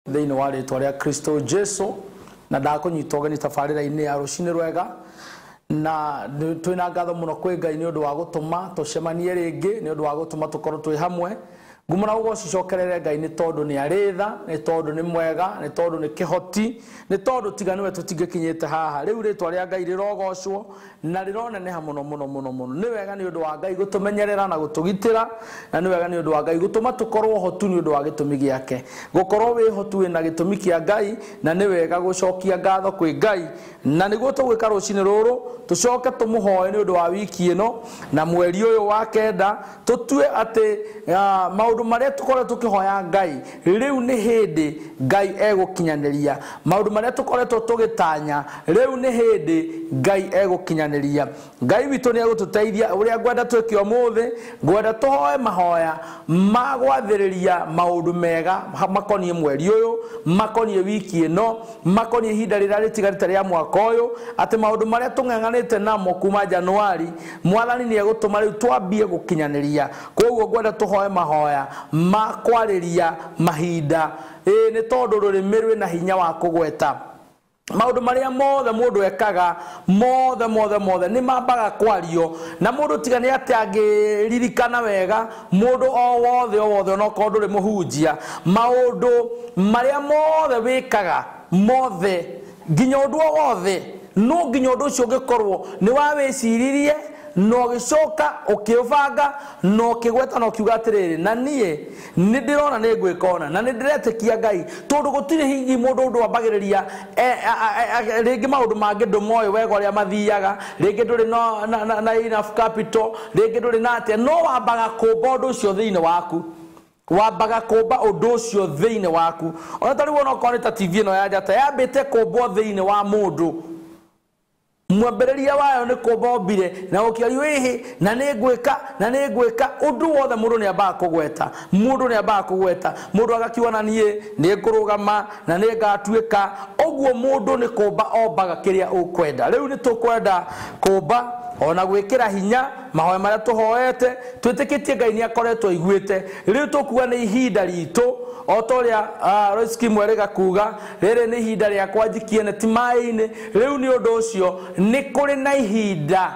Thĩinĩ wa rĩtwa rĩa Kristo Jesu, na ndakũnyita ũgeni tabarĩra-inĩ ya Rũcinĩ Rwega. Na twĩna ngatho mũno kwĩ Ngai nĩ ũndũ wa gũtũma tũcemanie rĩngĩ, nĩ ũndũ wa gũtũma tũkorwo twĩ hamwe. Ngumo na ũgoci cokerere Ngai nĩ tondũ nĩ arĩ tha, nĩ tondũ nĩ mwega, nĩ tondũ nĩ kĩhoti, nĩ tondũ tiga nĩwe tũtingĩkinyĩte haha. Rĩu rĩtwa rĩa Ngai rĩrogocwo na rĩroneneha mũno mũno mũno mũno. Nĩ wega nĩ ũndũ wa Ngai gũtũmenyerera na gũtũgitĩra, na nĩ wega nĩ ũndũ wa Ngai gũtũma tũkorwo hotu nĩ ũndũ wa gĩtũmi gĩake. Gũkorwo wĩ hotu wĩna gĩtũmi kĩa Ngai, na nĩ wega gũcokia ngatho kwĩ Ngai. Na nĩguo tũgwĩka rũcinĩ rũrũ, tũcoke tũmũhoe nĩ ũndũ wa wiki ĩno na mweri ũyũ wa 9, tũtue atĩ maũndũ marĩa tũkoretwo tũkĩhoya Ngai rĩu nĩ hĩndĩ Ngai egũkinyanĩria. Maũndũ marĩa tũkoretwo tũgĩtanya rĩu nĩ hĩndĩ Ngai egũkinyanĩria. Ngai witũ nĩ egũtũteithia. Ũrĩa ngwenda twĩke ũmũthĩ, ngwenda tũhoe mahoya ma gwathĩrĩria maũndũ mega makoniĩ mweri ũyũ, makoniĩ wiki ĩno, makoniĩ ihinda rĩrĩa rĩtigarĩte rĩa mwaka ũyũ, atĩ maũndũ marĩa tũng'ang'anĩte namo kuma Januari, Mwathani nĩ egũtũma rĩu twambie gũkinyanĩria. Koguo ngwenda tũhoe mahoya ma kwarĩria mahinda, ĩĩ nĩ tondũ rũrĩmĩ rwĩna hinya wa kũgweta maũndũ marĩa mothe mũndũ ekaga, mothe mothe mothe nĩ mambaga kwario. Na mũndũ tiga nĩ atĩ angĩririkana wega, mũndũ o wothe o wothe, onokorwo ndũrĩ mũhunjia, maũndũ marĩa mothe wĩkaga mothe, nginya ũndũ o wothe, no nginya ũndũ ũcio ũngĩkorwo nĩ wawĩciririe na ũgĩcoka ũkĩũbanga na ũkĩgweta na ũkiuga atĩrĩrĩ, na niĩ nĩ ndĩrona nĩ ngwĩka ona, na nĩ ndĩretĩkia Ngai, tondũ gũtirĩ hihi mũndũ ũndũ wambagĩrĩria rĩngĩ maũndũ mangĩ ndũmoĩ wega ũrĩa mathiaga, rĩngĩ ndũrĩ na enough capital, rĩngĩ ndũrĩ na atĩa, no wambaga kũmba ũndũ ũcio thĩinĩ waku, wambaga kũmba ũndũ ũcio thĩinĩ waku. Ona ta rĩu onokorwo nĩ ta TV ĩno ya Njata yambĩte kũmbwo thĩinĩ wa mũndũ, mwambĩrĩria wayo nĩ kũmba ombire na ũkĩario ĩhĩ, na nĩ ngwĩka na nĩ ngwĩka. Ũndũ wothe mũndũ nĩ ambaga kũgweta, mũndũ nĩ ambaga kũgweta, mũndũ agakiuga na niĩ nĩ ngũrũgama na nĩ ngatuĩka ũguo. Mũndũ nĩ kũmba ombaga kĩrĩa ũkwenda. Rĩu nĩ tũkwenda kũmba ona gwĩkĩra hinya mahoya marĩa tũhoete, twĩtĩkĩtie Ngai nĩ akoretwo aiguĩte. Rĩu tũkuga nĩ ihinda ritũ, o ta ũrĩa Royce Kimwe kuga, rĩrĩ nĩ ihinda rĩakwa njikie neti maĩ-inĩ. Rĩu nĩ ũndũ ũcio nĩ kũrĩ na ihinda,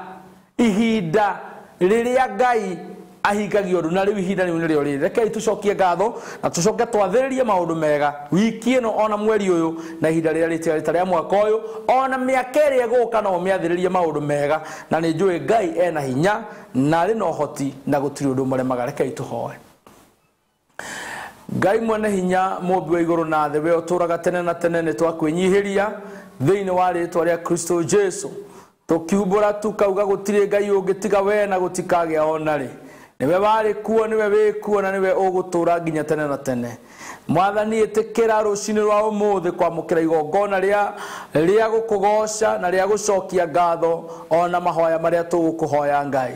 ihinda rĩrĩa Ngai ahingagia ũndũ, na rĩu ihinda rĩu nĩrĩo rĩrĩ. Rekei tũcokie ngatho na tũcoke twathĩrĩrie maũndũ mega wiki ĩno, ona mweri ũyũ, na ihinda rĩrĩa rĩtigarĩte rĩa mwaka ũyũ, ona mĩaka ĩrĩa ĩgũka, no mĩathĩrĩrie maũndũ mega. Na nĩ njũĩ Ngai ena hinya na arĩ na ũhoti na gũtirĩ ũndũ mũremaga. Rekei tũhoe. Ngai mwene hinya, mũmbi wa igũrũ na thĩ, we ũtũraga tene na tene, nĩ twakwĩnyihĩria thĩinĩ wa rĩtwa rĩa Kristo Jesu, tũkiumbũra tukauga gũtirĩ Ngai ũngĩ tiga we na gũtikagĩa ona rĩ. Nĩwe warĩ kuo, nĩwe wĩ kuo, na nĩwe ũgũtũra nginya tene na tene. Mwathani, ĩtĩkĩra rũcinĩ rwa ũmũthĩ kwamũkĩra igongona rĩa gũkũgoca na rĩa gũcokia ngatho, ona mahoya marĩa tũgũkũhoya. Ngai,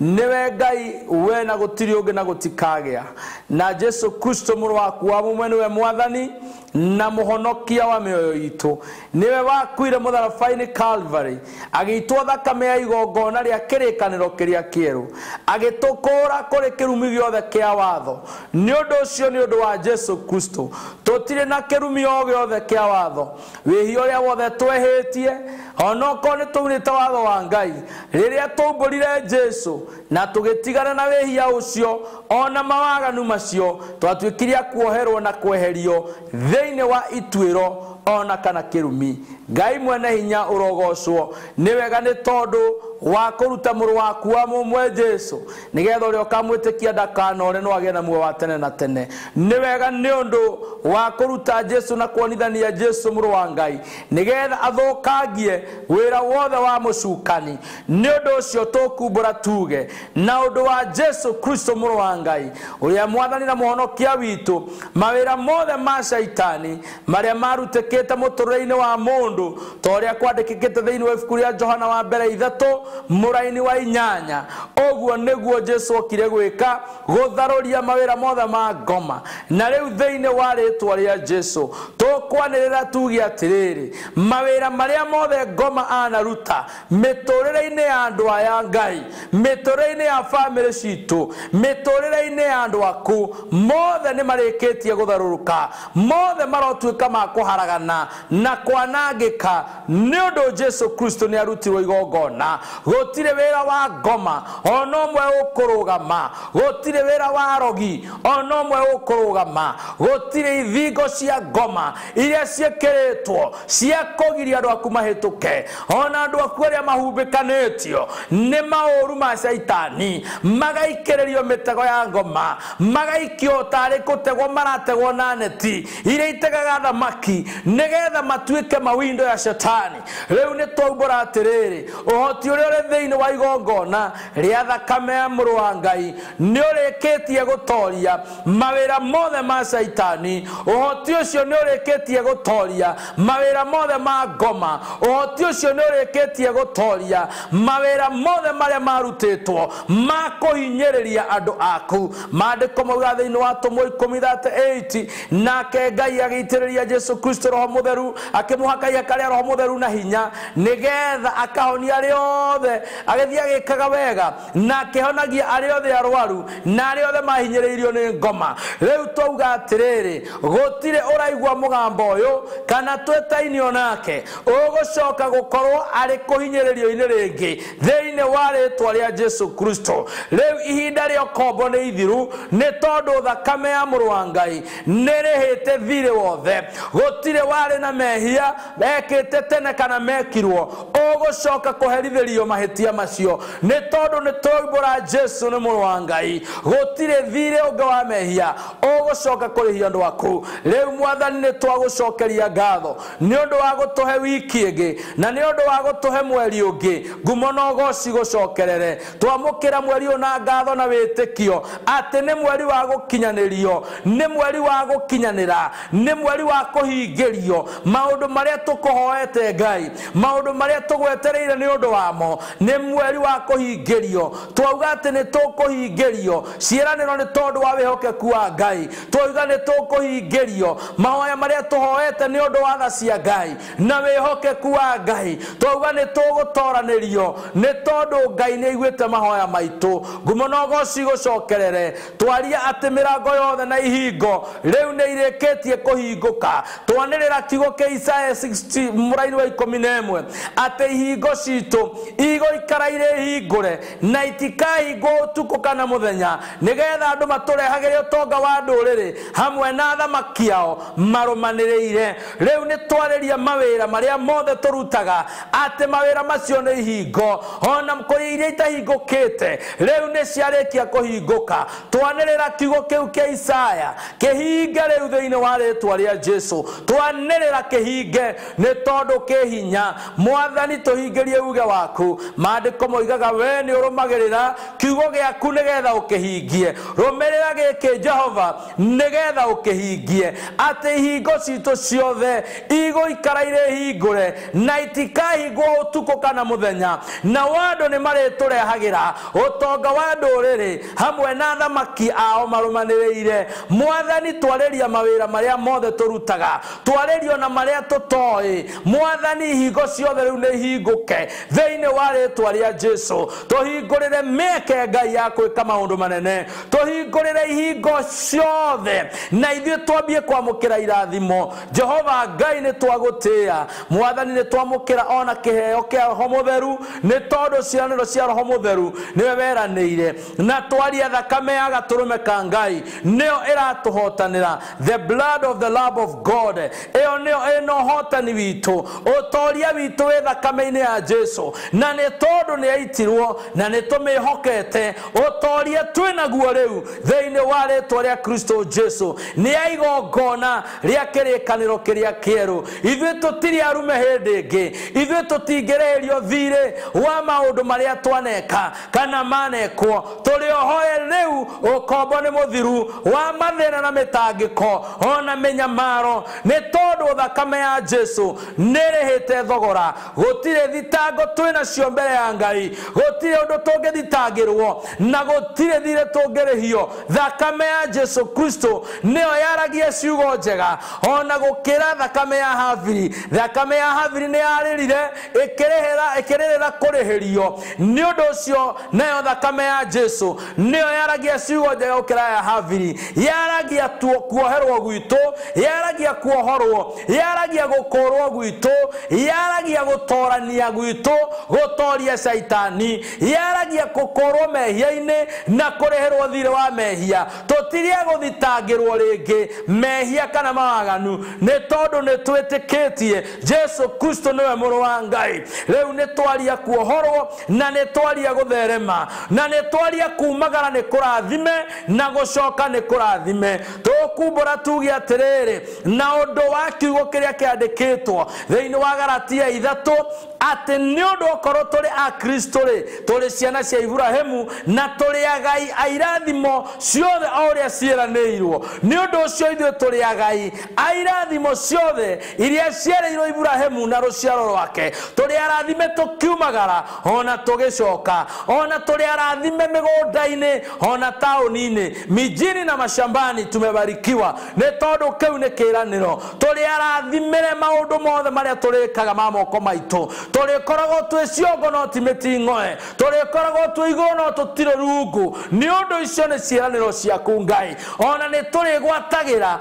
nĩwe Ngai we na gũtirĩ ũngĩ na gũtikagĩa, na Jesu Kristo mũrũ waku wa mũmwe nĩwe Mwathani na mũhonokia wa mĩoyo itũ. Nĩwe wakuire mũtharaba-inĩ Calvary, agĩitwo thakame ya igongona rĩa kĩrĩkanĩro kĩrĩa kĩerũ, agĩtũkũũra kũrĩ kĩrumi gĩothe kĩa watho. Nĩ ũndũ ũcio, nĩ ũndũ wa Jesu Kristo, tũtirĩ na kĩrumi o gĩothe kĩa watho. Wĩhia ũrĩa wothe twehĩtie, onokorwo nĩ tũunĩte watho wa Ngai, rĩrĩa tũmbũrire Jesu na tũgĩtigana na wĩhia ũcio ona mawaganu macio, twatuĩkire a kuoherwo na kweherio thĩinĩ wa ituĩro ona kana kĩrumi. Ngai mwene hinya, ũrogocwo. Nĩ wega nĩ tondũ wa kũruta mũrũ waku wa mũmwe Jesu, nĩgetha ũrĩa ũkamwĩtĩkia ndakanore no agĩe na muoyo wa tene na tene. Nĩ wega nĩ ũndũ wa kũruta Jesu na kuonithania Jesu mũrũ wa Ngai, nĩgetha athũkangie wĩra wothe wa mũcukani. Nĩ ũndũ ũcio tũkumbũra tuge na ũndũ wa Jesu Kristo mũrũ wa Ngai, ũrĩa Mwathani na mũhonokia witũ, mawĩra mothe ma caitani marĩa marutĩkĩte mũtũrĩre-inĩ wa mũndũ mũndũ ta ũrĩa kwandĩkĩkĩte thĩinĩ wa ibuku rĩa Johana wa mbere 3 mũraini wa 8. Ũguo nĩguo Jesu okire gwĩka, gũtharũria mawĩra mothe ma ngoma. Na rĩu thĩinĩ wa rĩtwa rĩa Jesu tũkwanĩrĩra tuge atĩrĩrĩ, mawĩra marĩa mothe ngoma anaruta mĩtũrĩre-inĩ ya andũ aya Ngai, mĩtũrĩre-inĩ ya bamĩrĩ citũ, mĩtũrĩre-inĩ ya andũ aku, mothe nĩ marĩkĩtie gũtharũrũka, mothe marotuĩka ma kũharagana na kwanangĩka, nĩ ũndũ Jesu Kristo nĩ arutirwo igongona. Gũtirĩ wĩra wa ngoma ona ũmwe ũkũrũgama, gũtirĩ wĩra wa rogi ona ũmwe ũkũrũgama, gũtirĩ ithingo cia ngoma iria ciĩkĩrĩtwo cia kũgiria andũ aku mahĩtũke, ona andũ aku arĩa mahumbĩkanĩtio nĩ maũru ma caitani magaikĩrĩrio mĩtego ya ngoma, magaikio tarĩ kũtegwo marategwo na neti iria itegaga thamaki nĩgetha matuĩke mawindo ya shetani. Rĩu nĩ twaumbũra atĩrĩrĩ, ũhoti ũrĩa ũrĩ thĩinĩ wa igongona rĩa thakame ya mũrũ wa Ngai nĩ ũrĩkĩtie gũtoria mawĩra mothe ma caitani. Ũhoti ũcio nĩ ũrĩkĩtie gũtoria mawĩra mothe ma ngoma. Ũhoti ũcio nĩ ũrĩkĩtie gũtoria mawĩra mothe marĩa marutĩtwo ma kũhinyĩrĩria andũ aku. Maandĩko mauga thĩinĩ wa Atũmwo 10:38, nake Ngai agĩitĩrĩria Jesu Kristo Roho Mũtheru, akĩmũhaka ihaka rĩa Roho Mũtheru na hinya, nĩgetha akahonia arĩa othe, agĩthiĩ agĩkaga wega na akĩhonagia arĩa othe arwaru na arĩa othe mahinyĩrĩirio nĩ ngoma. Rĩu twauga atĩrĩrĩ, gũtirĩ ũraigua mũgambo ũyũ kana twĩtainio nake ũgũcoka gũkorwo arĩ kũhinyĩrĩrio-inĩ rĩngĩ thĩinĩ wa rĩtwa rĩa Jesu Kristo. Rĩu ihinda rĩa ũkombo nĩ ithiru, nĩ tondũ thakame ya mũrũ wa Ngai nĩ rĩhĩte thirĩ wothe. Gũtirĩ warĩ na mehia mekĩte tene kana mekirwo ũgũcoka kũherithĩrio mahĩtia macio, nĩ tondũ nĩ twoimbũra Jesu nĩ mũrũ wa Ngai. Gũtirĩ thirĩ ũngĩ wa mehia ũgũcoka kũrĩhia andũ aku. Rĩu Mwathani nĩ twagũcokeria ngatho nĩ ũndũ wa gũtũhe wiki ĩngĩ na nĩ ũndũ wa gũtũhe mweri ũngĩ. Ngumo na ũgoci gũcokerere. Twamũkĩra mweri ũyũ na ngatho na wĩtĩkio atĩ nĩ mweri wa gũkinyanĩrio, nĩ mweri wa gũkinyanĩra, nĩ mweri wa kũhingĩrio maũndũ marĩa tũkũhoete Ngai, maũndũ marĩa tũgwetereire nĩ ũndũ wamo, nĩ mweri wa kũhingĩrio. Twauga atĩ nĩ tũkũhingĩrio ciĩranĩro nĩ tondũ wa wĩhokeku wa Ngai. Twauga nĩ tũkũhingĩrio mahoya marĩa tũhoete nĩ ũndũ wa tha cia Ngai na wĩhokeku wa Ngai. Twauga nĩ tũgũtoranĩrio nĩ tondũ Ngai nĩ aiguĩte mahoya maitũ. Ngumo na ũgoci gũcokerere. Twaria atĩ mĩrango yothe na ihingo rĩu nĩ irĩkĩtie kũhingũka. Twanĩrĩra kiugo kĩa Isaya 60 mũraini wa 11 atĩ ihingo citũ igũikara irĩ hingũre na itikahingwo ũtukũ kana mũthenya, nĩgetha andũ matũrehagĩre ũtonga wa ndũrĩrĩ hamwe na athamaki ao marũmanĩrĩire. Rĩu nĩ twarĩria mawĩra marĩa mothe tũrutaga atĩ mawĩra macio nĩ ihingo, ona kũrĩ iria itahingũkĩte rĩu nĩ ciarĩkia kũhingũka. Twanĩrĩra kiugo kĩu kĩa Isaya kĩhinge rĩu thĩinĩ wa rĩtwa rĩa Jesu. Twanĩrĩra kĩhinge nĩ tondũ kĩ hinya. Mwathani tũhingĩrie uge waku. Maandĩko moigaga we nĩ ũrũmagĩrĩra kiugo gĩaku nĩgetha ũkĩhingie. Rũmĩrĩra gĩkĩ Jehova nĩgetha ũkĩhingie, atĩ ihingo citũ ciothe igũikara irĩ hingũre na itikahingwo ũtukũ kana mũthenya, na andũ nĩ marĩtũrehagĩra ũtonga wa ndũrĩrĩ hamwe na athamaki ao marũmanĩrĩire. Mwathani twarĩria mawĩra marĩa mothe tũrutaga, twarĩrio na marĩa tũtoĩ. Mwathani ihingo ciothe rĩu nĩ ihingũke thĩinĩ wa rĩtwa rĩa Jesu. Tũhingũrĩre mĩeke Ngai ya gwĩka maũndũ manene, tũhingũrĩre ihingo ciothe na ithuĩ twambie kwamũkĩra irathimo. Jehova Ngai nĩ twagũtĩĩa. Mwathani nĩ twamũkĩra ona kĩheo kĩa Roho Mũtheru, nĩ tondũ ciĩranĩro cia Roho Mũtheru nĩwe weranĩire, na twaria thakame ya gatũrũme ka Ngai nĩyo ĩratũhotanĩra. The blood of the Lamb of God ĩyo nĩyo ĩna ũhotani witũ. Ũtoria witũ wĩ thakame-inĩ ya Jesu, na nĩ tondũ nĩ aitirwo na nĩ tũmĩhokete, ũtoria twĩnaguo rĩu thĩinĩ wa rĩtwa rĩa Kristo Jesu. Nĩ igongona rĩa kĩrĩkanĩro kĩrĩa kĩerũ. Ithuĩ tũtirĩ arume hĩndĩ ĩngĩ, ithuĩ tũtingĩrĩhĩrio thirĩ wa maũndũ marĩa twaneka kana manekwo. Tũrĩ ohoe rĩu ũkombo nĩ mũthiru wa mathĩna na mĩtangĩko ona mĩnyamaro, nĩ tondũ thakame ya Jesu Jesu nĩrĩhĩte thogora. Gũtirĩ thitango twĩnacio mbere ya Ngai, gũtirĩ ũndũ tũngĩthitangĩrwo na gũtirĩ thirĩ tũngĩrĩhio. Thakame ya Jesu Kristo nĩyo yaragia ciugo njega ona gũkĩra thakame ya Habili. Thakame ya Habili nĩ yarĩrire ĩkĩrĩrĩra kũrĩhĩrio. Nĩ ũndũ ũcio nayo thakame ya Jesu nĩyo yaragia ciugo njega gũkĩra ya Habili. Yaragia kuoherwo gwitũ, yaragia kuohorwo, yaragia gũkũrwo gwitũ, yaragia gũtorania gwitũ, gũtoria caitani, yaragia gũkũrwo mehia-inĩ na kũrĩhĩrwo thirĩ wa mehia. Tũtirie gũthitangĩrwo rĩngĩ mehia kana mawaganu, nĩ tondũ nĩ twĩtĩkĩtie Jesu Kristo nĩwe mũrũ wa Ngai. Rĩu nĩ twaria kuohorwo na nĩ twaria gũtherema na nĩ twaria kumagara nĩ kũrathime na gũcoka nĩ kũrathime. Tũkumbũra tuge atĩrĩrĩ, na ũndũ wa kiugo kĩrĩa kĩandĩkĩtwo thĩinĩ wa Galatia 3 atĩ nĩ ũndũ okorwo tũrĩ a Kristo rĩ, tũrĩ ciana cia Iburahĩmu na tũrĩ agai a irathimo ciothe o ũrĩa ciĩranĩirwo. Nĩ ũndũ ũcio ithuĩ tũrĩ agai a irathimo ciothe iria ciarĩirwo Iburahĩmu na rũciaro rwake. Tũrĩ arathime tũkiumagara ona tũgĩcoka, ona tũrĩ arathime mĩgũnda-inĩ ona taũni-inĩ, mijini na mashambani tumebarikiwa, nĩ tondũ kĩu nĩ kĩĩranĩro. Tũrĩ arathimĩre maũndũ mothe marĩa tũrĩkaga ma moko maitũ. Tũrĩkoragwo twĩ ciongo no ti mĩting'oe, tũrĩkoragwo twĩ igũrũ no tũtirĩ rungu. Nĩ ũndũ icio nĩ ciĩranĩro ciaku Ngai. Ona nĩ tũrĩgwatagĩra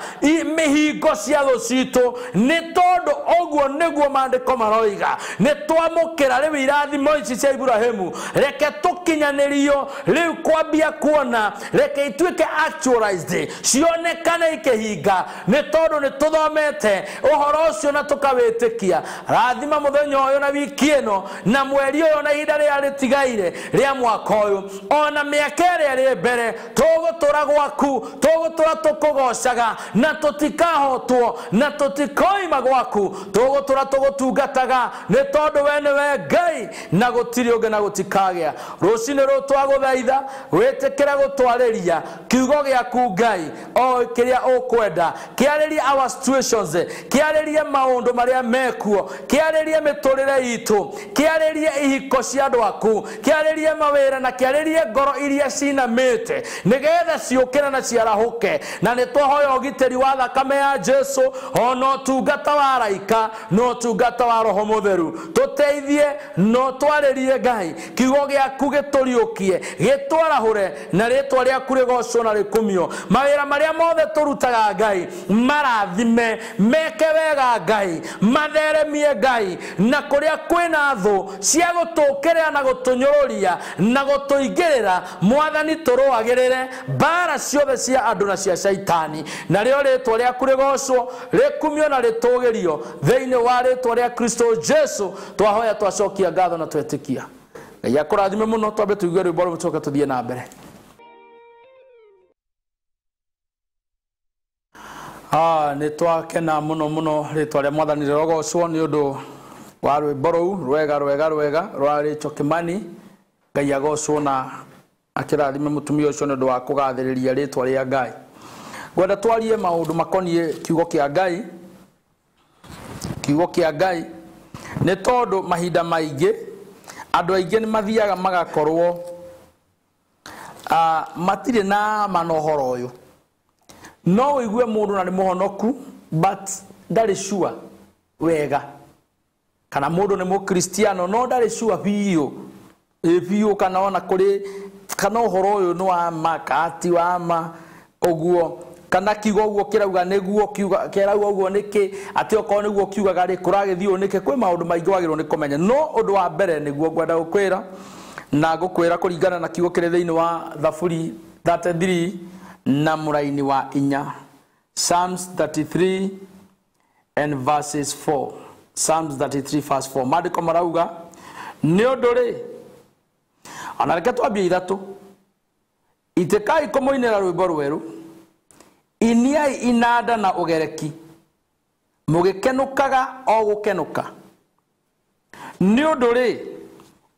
mĩhingo cia thũ citũ, nĩ tondũ ũguo nĩguo maandĩko maroiga. Nĩ twamũkĩra rĩu irathimo ici cia Iburahĩmu, reke tũkinyanĩrio rĩu kwambia kuona, reke ituĩke actualized, cionekane ikĩhinga, nĩ tondũ nĩ tũthomete ũhoro ũcio na tũkawĩtĩkia. Rathima mũthenya ũyũ na wiki ĩno na mweri ũyũ na ihinda rĩrĩa rĩtigaire rĩa mwaka ũyũ, ona mĩaka ĩrĩa ĩrĩ mbere, tũgũtũra gwaku, tũgũtũra tũkũgocaga na tũtikahotwo na tũtikoima gwaku, tũgũtũra tũgũtungataga, nĩ tondũ we nĩwe Ngai na gũtirĩ ũngĩ na gũtikagĩa. Rũcinĩ rũrũ twagũthaitha wĩtĩkĩre gũtwarĩria kiugo gĩaku Ngai, o kĩrĩa ũkwenda, kĩarĩrie our situations, kĩarĩrie maũndũ marĩa mekuo, kĩarĩrie mĩtũrĩre itũ, kĩarĩrie ihiko cia andũ aku, kĩarĩrie mawĩra na kĩarĩrie ngoro iria cinamĩte, nĩgetha ciũkĩre na ciarahũke. Na nĩ twahoya ũgitĩri wa thakame ya Jesu, ona ũtungata wa araika na ũtungata wa Roho Mũtheru. Tũteithie na ũtwarĩrie Ngai, kiugo gĩaku gĩtũriũkie, gĩtwarahũre, na rĩtwa rĩaku rĩgocwo na rĩkumio. Mawĩra marĩa mothe tũrutaga Ngai marathime, meke wega Ngai, matheremie Ngai, na kũrĩa kwĩna thũ cia gũtũũkĩrĩra na gũtũnyũrũria na gũtũingĩrĩra, Mwathani tũrũagĩrĩre mbara ciothe cia andũ na cia caitani. Narĩo rĩtwa rĩaku rĩgocwo, rĩkumio na rĩtũgĩrio thĩinĩ wa rĩtwa rĩa Kristo Jesu. Twahoya, twacokia ngatho na twetĩkia. Ngai akũrathime mũno. Twambe tũigue rwĩmbo rũmwe tũcoke tũthiĩ na mbere. Nĩ twakena mũno mũno rĩtwa rĩa Mwathani rĩrogocwo nĩ ũndũ wa rwĩmbo rũu rwega rwega rwega rwa Rachel Kimani. Ngai agocwo na akĩrathime mũtumia ũcio nĩ ũndũ wa kũgathĩrĩria rĩtwa rĩa Ngai. Ngwenda twarie maũndũ makoniĩ kiugo kĩa Ngai, kiugo kĩa Ngai, nĩ tondũ mahinda maingĩ andũ aingĩ nĩ mathiaga magakorwo matirĩ na ma na ũhoro ũyũ. No ũigue mũndũ na nĩ mũhonoku but ndarĩ sure wega, kana mũndũ nĩ mũkristiano no ndarĩ sure biũ biũ, kana ona kũrĩ kana ũhoro ũyũ nĩ wa ma kana ti wa ma ũguo, kana kiugo ũguo kĩrauga nĩguo, kĩrauga ũguo nĩkĩ, atĩ okorwo nĩguo kiugaga rĩ kũragĩthiĩ ũũ nĩkĩ. Kwĩ maũndũ maingĩ wagĩrĩirwo nĩ kũmenya, no ũndũ wa mbere nĩguo ngwenda gũkwĩra, na ngũkwĩra kũringana na kiugo kĩrĩ thĩinĩ wa Thaburi 33 na mũraini wa 4, Psalms 33 and verses 4. Psalms 33 verse 4. Maandĩko marauga nĩ ũndũ rĩ, ona reke twambie 3, itĩkai kũmũinĩra rwĩmbo rwerũ, iniai inanda na ũgereki, mũgĩkenũkaga o gũkenũka. Nĩ ũndũ rĩ,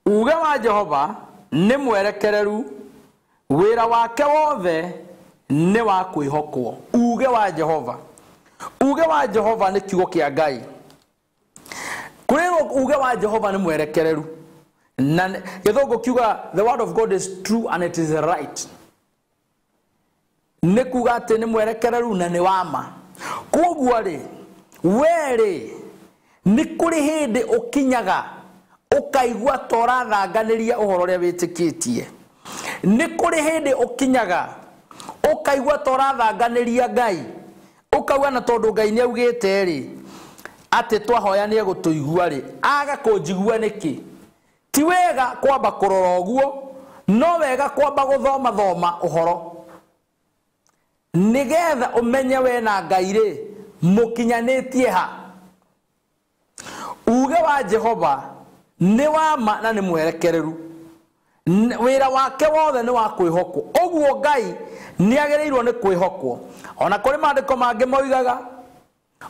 uge wa Jehova nĩ mwerekereru, wĩra wake wothe nĩ wa kwĩhokwo. Uge wa Jehova, uge wa Jehova nĩ kiugo kĩa Ngai. Uge wa Jehova nĩ mwerekereru na gĩthũngũ kiuga the word of God is true and it is right. Nĩ kuga atĩ nĩ mwerekereru na nĩ wa ma. Koguo rĩ, we rĩ, nĩ kũrĩ hĩndĩ ũkinyaga ũkaigua ta ũrathanganĩria ũhoro ũrĩa wĩtĩkĩtie. Nĩ kũrĩ hĩndĩ ũkinyaga ũkaigua ta ũrathanganĩria Ngai, ũkauga na tondũ Ngai nĩ augĩte rĩ atĩ twahoya nĩ egũtũigua rĩ, aga kũnjigua nĩkĩ? Ti wega kwamba kũrora ũguo, no wega kwamba gũthoma thoma ũhoro nĩgetha ũmenye we na Ngai rĩ mũkinyanĩtie ha. Uge wa Jehova nĩ wa ma na nĩ mwerekereru, wĩra wake wothe nĩ wa kwĩhokwo. Ũguo Ngai nĩ agĩrĩirwo nĩ kwĩhokwo. Ona kũrĩ maandĩko mangĩ moigaga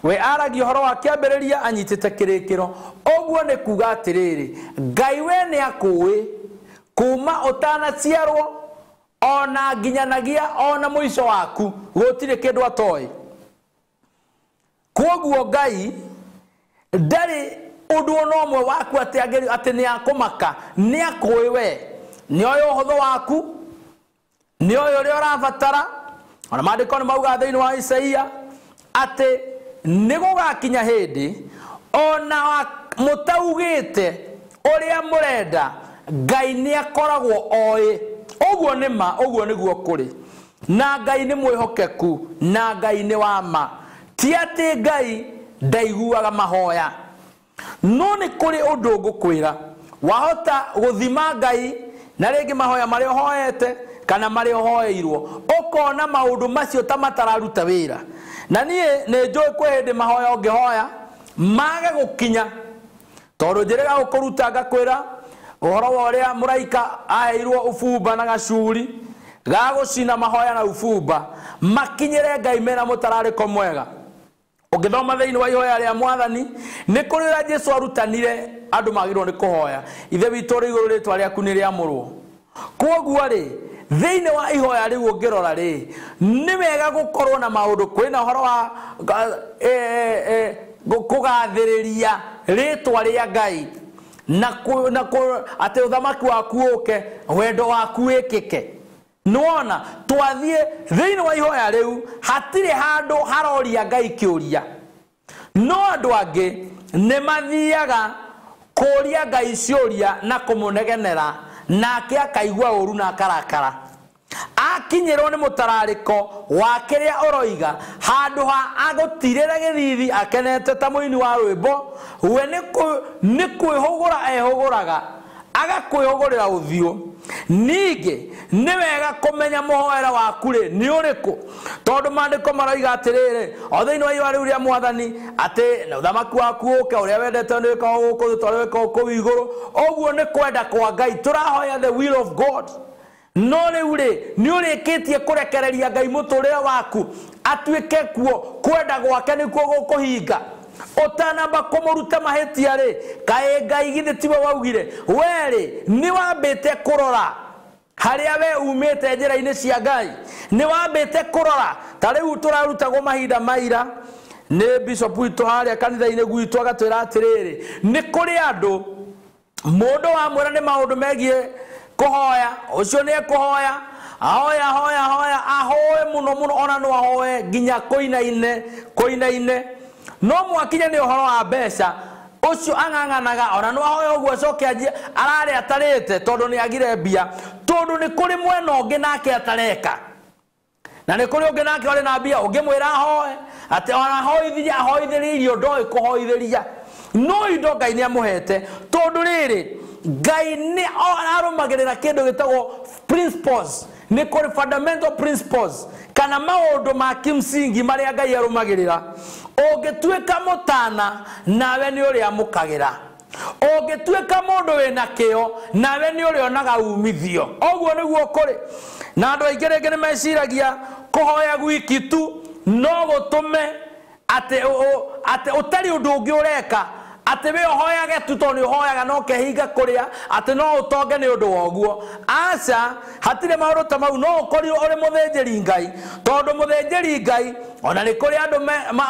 we aragia ũhoro wa kĩambĩrĩria anyitĩte kĩrĩkĩro. Ũguo nĩ kuga atĩrĩrĩ, Ngai we nĩ akũĩ kuma ũtanaciarwo ona nginyanagia ona mũico waku, gũtirĩ kĩndũ atoĩ. Koguo Ngai ndarĩ ũndũ ona ũmwe waku atĩ nĩ akũmaka, nĩ akũĩ we, nĩ oĩ ũhũthũ waku, nĩ oĩ ũrĩa ũrabatara. Ona maandĩko nĩ maugaga thĩinĩ wa Isaia atĩ nĩ gũgakinya hĩndĩ ona mũtaugĩte ũrĩa mũrenda, Ngai nĩ akoragwo oĩ. Ũguo nĩ ma, ũguo nĩguo kũrĩ. Na Ngai nĩ mwĩhokeku, na Ngai nĩ wa ma. Ti atĩ Ngai ndaiguaga mahoya, no nĩ kũrĩ ũndũ ngũkwĩra wahota gũthima Ngai na rĩngĩ mahoya marĩa ũhoete kana marĩa ũhoeirwo, ũkona maũndũ macio ta matararuta wĩra. Na niĩ nĩ njũĩ kwĩ hĩndĩ mahoya ũngĩhoya mage gũkinya, tondũ njĩrĩga gũkũruta ngakwĩra ũhoro wa ũrĩa mũraika aheirwo ubumba na gacuri ga gũcina mahoya na ubumba makinyĩre Ngai mena mũtararĩko mwega. Ũngĩthoma thĩinĩ wa ihoya rĩa Mwathani nĩ kũrĩ ũrĩa Jesũ arutanire andũ magĩrĩirwo nĩ kũhoya, Ithe witũ ũrĩ igũrũ rĩtwa rĩaku nĩ rĩamũrwo. Koguo rĩ, thĩinĩ wa ihoya rĩu ũngĩrora rĩ, nĩ wega gũkorwo na maũndũ. Kwĩna ũhoro wa kũgathĩrĩria rĩtwa rĩa Ngai na atĩ ũthamaki waku ũke, wendo waku wĩkĩke. Nĩwona twathiĩ thĩinĩ wa ihoya rĩu hatirĩ handũ haroria Ngai kĩũria, no andũ angĩ nĩ mathiaga kũria Ngai ciũria na kũmũnegenera, nake akaigua ũru na akarakara. Akinyĩrwo nĩ mũtararĩko wa kĩrĩa ũroiga, handũ ha agũtirĩre gĩthithi akenete ta mũini wa rwĩmbo, we nĩ kwĩhũgũra ehũgũraga, agakwĩhũgũrĩra ũthiũ. Ningĩ nĩ wega kũmenya mũhoera waku rĩ nĩ ũrĩkũ, tondũ maandĩko maroiga atĩrĩrĩ o thĩinĩ wa ihoya rĩu rĩa Mwathani atĩ ũthamaki waku ũke, ũrĩa wendete nĩ wĩkagwo gũkũ thĩ ta ũrĩa wĩkagwo kũu igũrũ. Ũguo nĩ kwenda kwa Ngai, tũrahoya the will of God. No rĩu rĩ, nĩ ũrĩkĩtie kũrekereria Ngai mũtũrĩre waku atuĩke kuo kwenda gwake nĩkuo gũkũhinga. Ũtanamba kũmũruta mahĩtia rĩ, kaĩ Ngai githĩ tiwe waugire? We rĩ, nĩ wambĩte kũrora harĩa we umĩte njĩra-inĩ cia Ngai, nĩ wambĩte kũrora. Ta rĩu tũrarutagwo mahinda maira nĩ bishop witũ harĩa kanitha-inĩ gwitũ, agatwĩra atĩrĩrĩ, nĩ kũrĩ andũ mũndũ wamwĩra nĩ maũndũ megiĩ kũhoya, ũcio nĩ ekũhoya, ahoya ahoya ahoya, ahoe mũno mũno, ona no ahoe nginya kũinaine kũinaine, no mwakinya nĩ ũhoro wa mbeca, ũcio ang'ang'anaga, ona no ahoe ũguo acoke anjie ararĩa atarĩte tondũ nĩ agire mbia, tondũ nĩ kũrĩ mwena ũngĩ nake atareka, na nĩ kũrĩ ũngĩ nake ũrĩ na mbia ũngĩmwĩra ahoe atĩ ona ahoithirie ahoithĩrie irio ndoĩ kũhoithĩria, no indo Ngai nĩ amũhete. Tondũ rĩrĩ, Ngai nĩ arũmagĩrĩra kĩndũ gĩtagwo principles, nĩ kũrĩ fundamental principles kana maũndũ ma kimsingi marĩa Ngai arũmagĩrĩra. Ũngĩtuĩka mũtana nawe nĩ ũrĩamũkagĩra, ũngĩtuĩka mũndũ wĩna kĩo nawe nĩ ũrĩonaga umithio. Ũguo nĩguo kũrĩ. Na andũ aingĩ rĩngĩ nĩ meciragia kũhoya gwiki tu no gũtũme atĩ ũtarĩ ũndũ ũngĩ ũreka, atĩ we ũhoyage tu tondũ nĩ ũhoyaga no ũkehinga kũrĩa, atĩ no ũtonge nĩ ũndũ wa ũguo. Aca, hatirĩ maũndũ ta mau. No ũkorirwo ũrĩ mũthĩnjĩri Ngai, tondũ mũthĩnjĩri Ngai ona nĩ kũrĩ andũ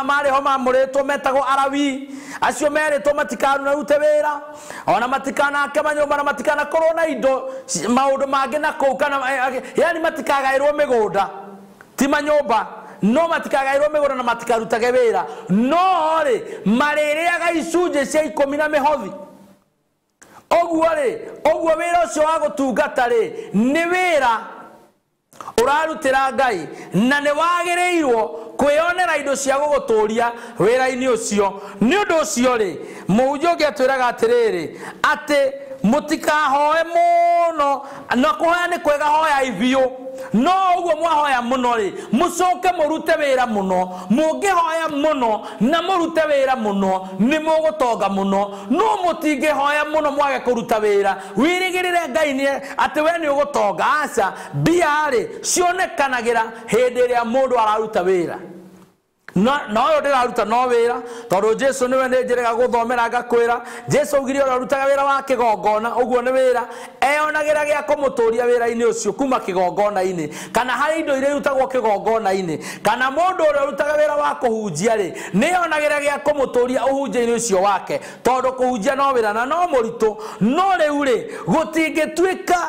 marĩ ho mamũrĩtwo metagwo Arawi. Acio merĩtwo matikanarute wĩra, ona matikanake manyũmba, na matikanakorwo na indo maũndũ mangĩ na kũu, kana yani matikagaĩrwo mĩgũnda, ti manyũmba, no matikagaĩrwo mĩgũnda na matikarutage wĩra, no rĩ marĩrĩaga icunjĩ cia 10 na mĩhothi. Ũguo rĩ, ũguo wĩra ũcio wa gũtungata rĩ nĩ wĩra ũrarutĩra Ngai, na nĩ wagĩrĩirwo kwĩyonera indo cia gũgũtũria wĩra-inĩ ũcio. Nĩ ũndũ ũcio rĩ, mũhunjia ũngĩ atwĩraga atĩrĩrĩ, atĩ mũtikahoe mũno, na kũhoya nĩ kwega, hoyai biũ, no ũguo mwahoya mũno rĩ, mũcoke mũrute wĩra mũno. Mũngĩhoya mũno na mũrute wĩra mũno, nĩ mũgũtonga mũno. No mũtingĩhoya mũno mwage kũruta wĩra, wĩrĩgĩrĩre Ngai nĩ atĩ we nĩ ũgũtonga. Aca, mbia rĩ cionekanagĩra hĩndĩ ĩrĩa mũndũ araruta wĩra. No ũyũ ndĩraruta no wĩra, tondũ Jesu nĩwe nĩ njĩrĩga gũthomera ngakwĩra. Jesu augire ũrĩa ũrutaga wĩra wa kĩgongona, ũguo nĩ wĩra, eyonagĩra gĩa kũmũtũria wĩra-inĩ ũcio kuma kĩgongona-inĩ, kana harĩ indo iria irutagwo kĩgongona-inĩ, kana mũndũ ũrĩa ũrutaga wĩra wa kũhunjia rĩ, nĩeyonagĩra gĩa kũmũtũria ũhunjia-inĩ ũcio wake, tondũ kũhunjia no wĩra na no mũritũ. No rĩu rĩ, gũtingĩtuĩka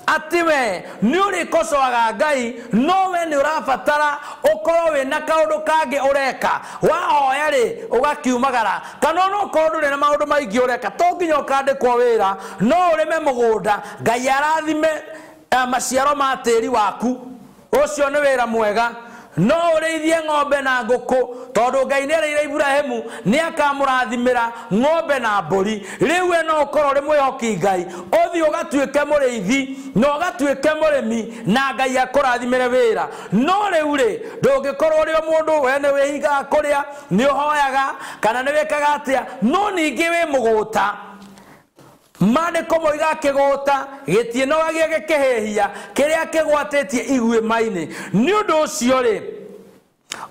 atĩ we nĩ ũrĩkocoaga Ngai, no we nĩ ũrabatara ũkorwo wĩna kaũndũ kangĩ ũreka. Wahoya rĩ, ũgakiumagara, kana ona ũkorwo ndũrĩ na maũndũ maingĩ ũreka, to nginya ũkandĩkwo wĩra, no ũrĩme mũgũnda, Ngai arathime maciaro ma tĩri waku, ũcio nĩ wĩra mwega. No ũrĩithie ng'ombe na ngũkũ, tondũ Ngai nĩerĩire Ibrahimu nĩakamũrathimĩra ng'ombe na mbũri. Rĩu we no ũkorwo ũrĩ mwĩhoki Ngai, ũthiĩ ũgatuĩke mũrĩithi na ũgatuĩke mũrĩmi, na Ngai akũrathimĩre wĩra. No rĩu rĩ, ndũngĩkorwo ũrĩ o mũndũ we nĩ wĩhingaga kũrĩa, nĩ ũhoyaga kana nĩ wĩkaga atĩa, no ningĩ wĩ mũgũta. Maandĩko moiga kĩgũta gĩtiĩnogagia gĩkĩhĩhia kĩrĩa kĩgwatĩtie iguĩma-inĩ. Nĩ ũndũ ũcio rĩ,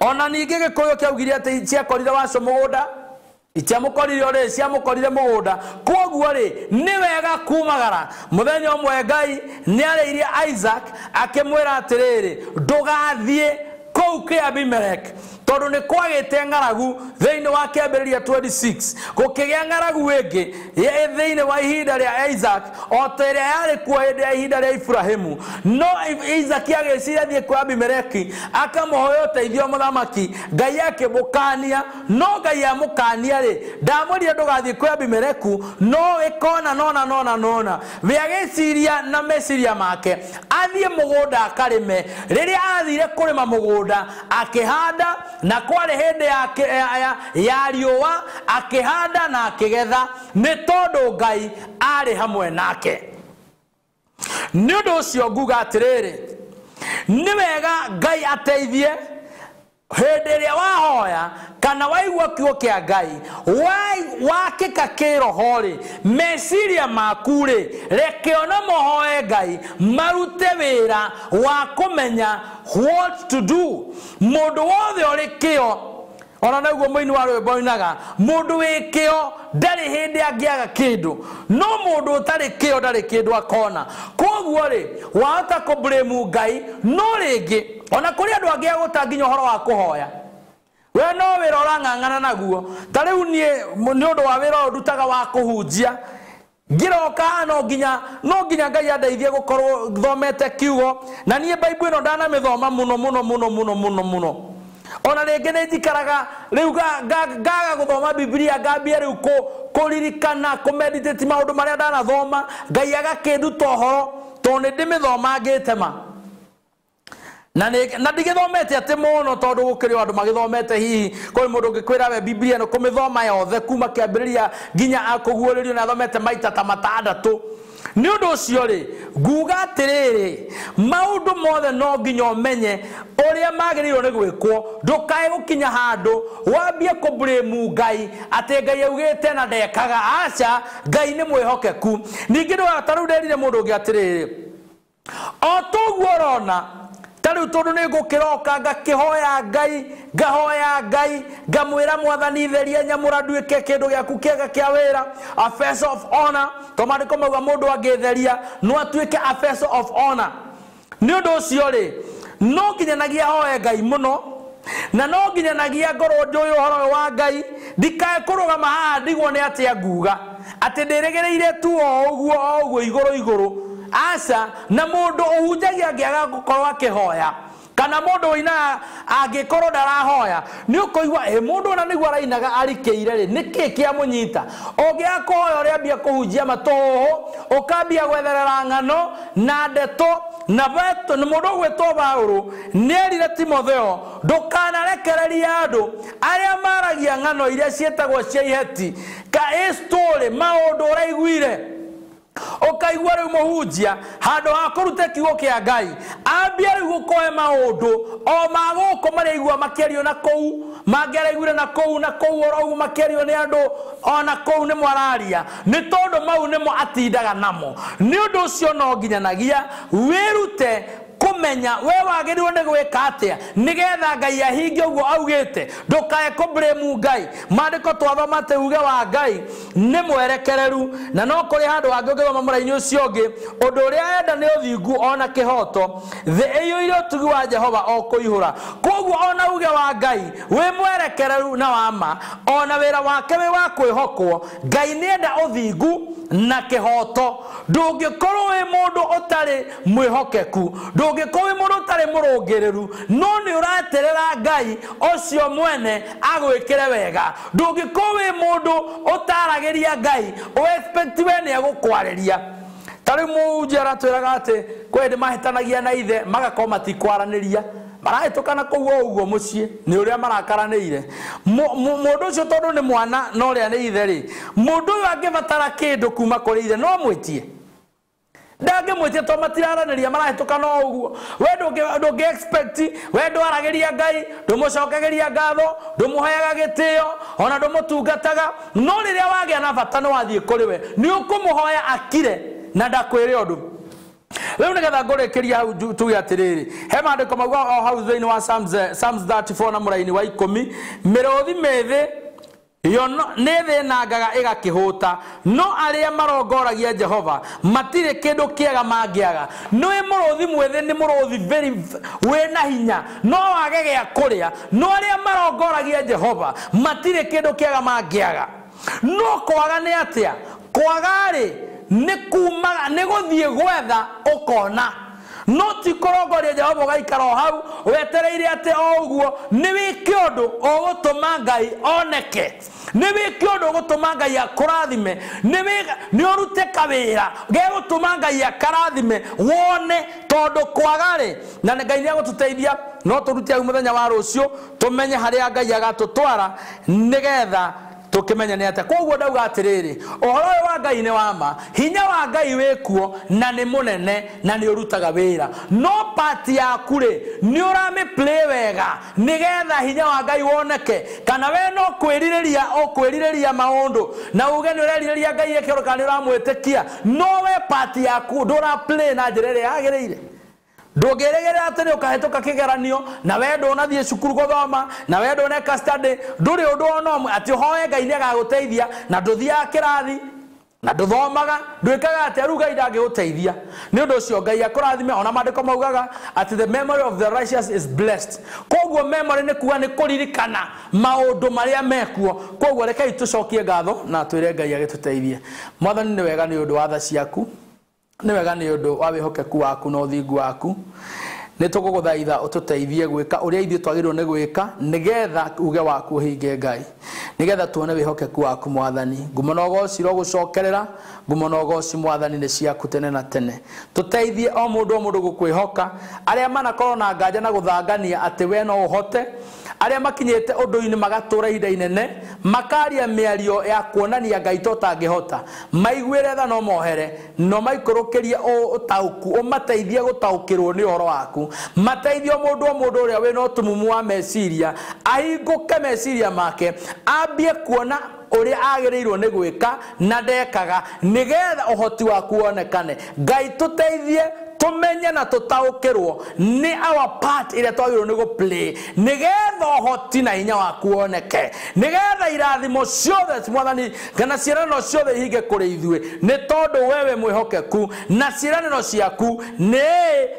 ona ningĩ Gĩkũyũ kĩaugire atĩ ciakorire waco mũgũnda, itiamũkorire rĩ, ciamũkorire mũgũnda. Kwoguo rĩ, nĩ wega kumagara. Mũthenya ũmwe Ngai nĩarĩirie Isaac akĩmwĩra atĩrĩrĩ, ndũgathiĩ kũu kĩa Abimeleki, tondũ nĩ kwagĩte ng'aragu thĩinĩ wa kĩambĩrĩria 26. Gũkĩgĩa ng'aragu ĩngĩ thĩinĩ wa ihinda rĩa Isaac, o ta ĩrĩa yarĩ kuo hĩndĩ ya ihinda rĩa Ibrahimu. No Isaac agĩciria athiĩ kwa Abimeleki akamũhoya ũteithio mũthamaki, Ngai akĩmũkania. No Ngai amũkania rĩ, ndamwĩrire ndũgathiĩ kwĩ Abimeleku, no ĩkona nona nona nona. We agĩciria na meciria make athiĩ mũgũnda akarĩme. Rĩrĩa athire kũrĩma mũgũnda, akĩhanda, na kwarĩ hĩndĩ ya riũa, akĩhanda na akĩgetha, nĩ tondũ Ngai arĩ hamwe nake. Nĩ ũndũ ũcio nguga atĩrĩrĩ, nĩ wega Ngai ateithie hĩndĩ ĩrĩa wahoya kana waigua kiugo kĩa Ngai, wakĩka kĩroho rĩ, meciria maku rĩ, reke ona mohoe Ngai marute wĩra wa kũmenya what to do. Mũndũ wothe ũrĩ kĩo, ona naguo mũini wa rwĩmbo oinaga, mũndũ wĩ kĩo ndarĩ hĩndĩ angĩaga kĩndũ, no mũndũ ũtarĩ kĩo ndarĩ kĩndũ akona. Kwoguo rĩ, wahota kũblame Ngai, no rĩngĩ ona kũrĩ andũ angĩ agũta nginya ũhoro wa kũhoya, we no wĩra ũrang'ang'ana naguo. Ta rĩu niĩ nĩ ũndũ wa wĩra ũyũ ndutaga wa kũhunjia, ngĩroka no nginya Ngai andeithie gũkorwo thomete kiugo, na niĩ Bible ĩno ndanamĩthoma mũno mũno mũno mũno mũno mũno. Ona rĩngĩ nĩ njikaraga rĩu ngaga gũthoma Biblia, ngambia rĩu kũririkana, kũmeditate maũndũ marĩa ndanathoma, Ngai agakĩnduta ũhoro, tondũ nĩ ndĩmĩthomangĩte ma. Na ndigĩthomete atĩ mũno, tondũ gũkĩrĩ andũ magĩthomete. Hihi kũrĩ mũndũ ũngĩkwĩra we Biblia ĩno kũmĩthoma yothe kuma kĩambĩrĩria nginya akũguũrĩrio na athomete maita ta matandatũ. Nĩ ũndũ ũcio rĩ, nguga atĩrĩrĩ, maũndũ mothe no nginya ũmenye ũrĩa magĩrĩirwo nĩ gwĩkwo. Ndũkae gũkinya handũ wambie kũblame Ngai atĩ Ngai augĩte na ndekaga. Aca, Ngai nĩ mwĩhokeku. Ningĩ ta rĩu nderire mũndũ ũngĩ atĩrĩrĩ, o toguo ũrona ta rĩu tondũ nĩ ngũkĩroka ngakĩhoya Ngai, ngahoya Ngai, ngamwĩra Mwathani theria nyamũra nduĩke kĩndũ gĩaku kĩega kĩa wĩra, a vessel of honor. To maandĩko mauga mũndũ angĩtheria no atuĩke a vessel of honor. Nĩ ũndũ ũcio rĩ, no nginyanagia hoe Ngai mũno, Na no nginyanagia ngorwo njũĩ ũhoro wa Ngai, ndikae kũrũgama haha ndigwo nĩ atĩa nguga atĩ ndĩrĩgĩrĩire tu o ũguo igũrũ igũrũ. Aca, na mũndũ ũhunjagia angĩaga gũkorwo akĩhoya kana mũndũ ũinaga angĩkorwo ndarahoya, nĩ ũkũigua ĩ mũndũ ona nĩguo arainaga arikĩire rĩ, nĩkĩ kĩamũnyita? Ũngĩaga kũhoya ũrĩambia kũhunjia matũhũhũ, ũkambia gwetherera ng'ano na ndeto. Na mũndũ ũgwĩtwo Paũlũ nĩerire Timotheo, ndũkanarekererie andũ arĩa maragia ng'ano iria ciĩtagwo cia iheti, ka ĩ story maũndũ ũraiguire. Ũkaigua rĩu mũhunjia handũ ha kũruta kiugo kĩa Ngai ambia rĩu gũkoe maũndũ o ma gũkũ marĩa aigua makĩario na kũu, mangĩ araiguire na kũu na kũu oro ũguo makĩario nĩ andũ ona kũu nĩmo araria, nĩ tondũ mau nĩmo atindaga namo. Nĩ ũndũ ũcio no nginyanagia wĩrute kũmenya we wagĩrĩirwo nĩ gwĩka atĩa nĩgetha Ngai ahingie ũguo augĩte. Ndũkae kũblame Ngai. Maandĩko twathoma atĩ uge wa Ngai nĩ mwerekereru, na no kũrĩ handũ hangĩ ũngĩthoma mũraini ũcio ũngĩ, ũndũ ũrĩa enda nĩ ũthingu ona kĩhoto, thĩ ĩiyũire ũtugi wa Jehova o kũihũra. Koguo ona uge wa Ngai wĩ mwerekereru na wa ma, ona wĩra wake wĩ wa kwĩhokwo. Ngai nĩenda ũthingu na kĩhoto. Ndũngĩkorwo wĩ mũndũ ũtarĩ mwĩhokeku, ndũngĩkorwo wĩ mũndũ ũtarĩ mũrũngĩrĩru, no nĩ ũraterera Ngai ũcio mwene agwĩkĩre wega. Ndũngĩkorwo wĩ mũndũ ũtaragĩria Ngai ũexpect we nĩ egũkwarĩria. Ta rĩu mũhunjia aratwĩraga atĩ kwĩ hĩndĩ mahĩtanagia na ithe magakorwo matikwaranĩria, marahĩtũkana kũu o ũguo mũciĩ nĩ ũrĩa marakaranĩire. Mũndũ ũcio tondũ nĩ mwana na ũrĩa nĩ ithe rĩ, mũndũ ũyũ angĩbatara kĩndũ kuma kũrĩ ithe no mwĩtie, ndangĩmwĩtie tondũ matiraranĩria, marahĩtũkana o ũguo. We ndũngĩ expect, we ndwaragĩria Ngai, ndũmũcokagĩria ngatho, ndũmũheaga gĩtĩo, ona ndũmũtungataga, no rĩrĩa wagĩa na bata nĩ wathiĩ kũrĩ we, nĩ ũkũmũhoya akire na ndakwĩre ũndũ. Rĩu nĩgetha ngũrĩkĩria hau tuge atĩrĩrĩ, he maandĩko mauga o hau thĩinĩ wa Psalms 34 na mũraini wa 10, mĩrũthi mĩthĩ yo nĩ thĩnangaga ĩgakĩhũta, no arĩa marongoragia Jehova matirĩ kĩndũ kĩega mangĩaga. Nĩ mũrũthi mwĩthĩ nĩ mũrũthi very wĩna hinya, no wage gĩa kũrĩa, no arĩa marongoragia Jehova matirĩ kĩndũ kĩega mangĩaga. No kwaga nĩ atĩa? Kwaga rĩ nĩ kumaga, nĩ gũthiĩ gwetha ũkona, no ti kũrongoria Jehova ũgaikara o hau wetereire atĩ o ũguo. Nĩ wĩke ũndũ ũgũtũma Ngai oneke, nĩ wĩke ũndũ ũgũtũma Ngai akũrathime, nĩ ũrute kawĩra gegũtũma Ngai akarathime wone, tondũ kwaga rĩ, na Ngai nĩ egũtũteithia no tũrute hau mũthenya wa rũciũ tũmenye harĩa Ngai agatũtwara nĩgetha tũkĩmenye nĩ atĩa. Koguo ndauga atĩrĩrĩ, ũhoro ũyũ wa Ngai nĩ wa ma, hinya wa Ngai wĩkuo na nĩ mũnene na nĩ ũrutaga wĩra, no part yaku rĩ nĩ ũramĩplay wega nĩgetha hinya wa Ngai woneke. Kana we no kwĩrirĩria ũkwĩrirĩria maũndũ na uge nĩ ũrerirĩria Ngai eke ũndũ kana nĩ ũramwĩtĩkia, no we part yaku ndũra play na njĩra ĩrĩa yagĩrĩire. Ndũngĩrĩgĩrĩra atĩ nĩ ũkahĩtũka kĩgeranio na we ndũnathiĩ cukuru gũthoma, na we ndũneka study, ndũrĩ ũndũ ona ũmwe atĩ ũhoe Ngai nĩ agagũteithia, na ndũthiaga kĩrathi na ndũthomaga, ndwĩkaga atĩa, rĩu Ngai ndangĩgũteithia. Nĩ ũndũ ũcio Ngai akũrathime. Ona maandĩko maugaga atĩ the memory of the righteous is blessed. Koguo memory nĩ kuga nĩ kũririkana maũndũ marĩa mekuo. Koguo rekei tũcokie ngatho na twĩre Ngai agĩtũteithie. Mwathani, nĩ wega nĩ ũndũ wa tha ciaku, nĩ wega nĩ ũndũ wa wĩhokeku waku na ũthingu waku. Nĩ tũgũgũthaitha ũtũteithie gwĩka ũrĩa ithuĩ twagĩrĩirwo nĩ gwĩka nĩgetha uge waku ũhinge Ngai, nĩgetha tuone wĩhokeku waku Mwathani. Ngumo na ũgoci irogũcokerera, ngumo na ũgoci Mwathani nĩ ciaku tene na tene. Tũteithie o mũndũ o mũndũ gũkwĩhoka, arĩa manakorwo na nganja na gũthangania atĩ we no ũhote, arĩa makinyĩte ũndũ-inĩ magatũra ihinda inene makaria mĩario ya kuonania Ngai to tangĩhota, maiguĩre tha no mohere, no maikũrũkĩrie ũtaũku, ũmateithie gũtaũkĩrwo nĩ ũhoro waku, mateithie mũndũ o mũndũ ũrĩa wĩna ũtumumu wa meciria ahingũke meciria make, ambie kuona ũrĩa agĩrĩirwo nĩ gwĩka na ndekaga, nĩgetha ũhoti waku wonekane. Ngai tũteithie Tũmenye na tũtaũkĩrwo nĩ our part ĩrĩa twagĩrĩirwo nĩ gũ play nĩgetha ũhoti na hinya waku woneke, nĩgetha irathimo ciothe Mwathani kana ciĩranĩro ciothe ihinge kũrĩ ithuĩ, nĩ tondũ wewe mwĩhokeku na ciĩranĩro ciaku nĩ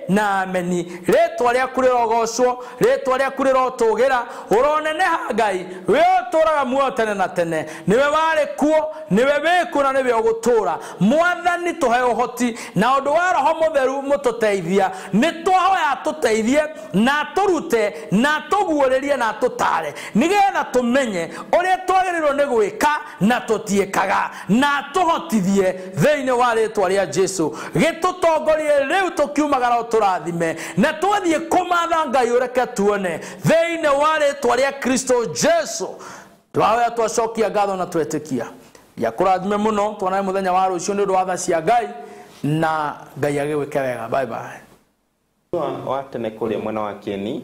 na ameni. Rĩtwa rĩaku rĩrogocwo, rĩtwa rĩaku rĩrotũgĩra, ũroneneha Ngai, we ũtũraga muoyo tene na tene, nĩwe warĩ kuo, nĩwe wĩkuo na nĩwe ũgũtũra. Mwathani tũhe ũhoti na ũndũ wa Roho Mũtheru mũtũteithia, nĩ twahoya tũteithie na tũrute na tũguũrĩrie na tũtare, nĩgetha tũmenye ũrĩa twagĩrĩirwo nĩ gwĩka na tũtiĩkaga, na tũhotithie thĩinĩ wa rĩtwa rĩa Jesu. Gĩtũtongorie rĩu tũkiumagara ũtũrathime, na twathiĩ kũmatha Ngai ũreke tuone thĩinĩ wa rĩtwa rĩa Kristo Jesu. Twahoya twacokia ngatho na twetĩkia. Yakũrathime mũno, tuonane mũthenya wa rũciũ nĩ ũndũ wa tha cia Ngai, na Ngai agĩgwĩke wega. Bye bye. Wa tene kũrĩa mwena wa Kieni,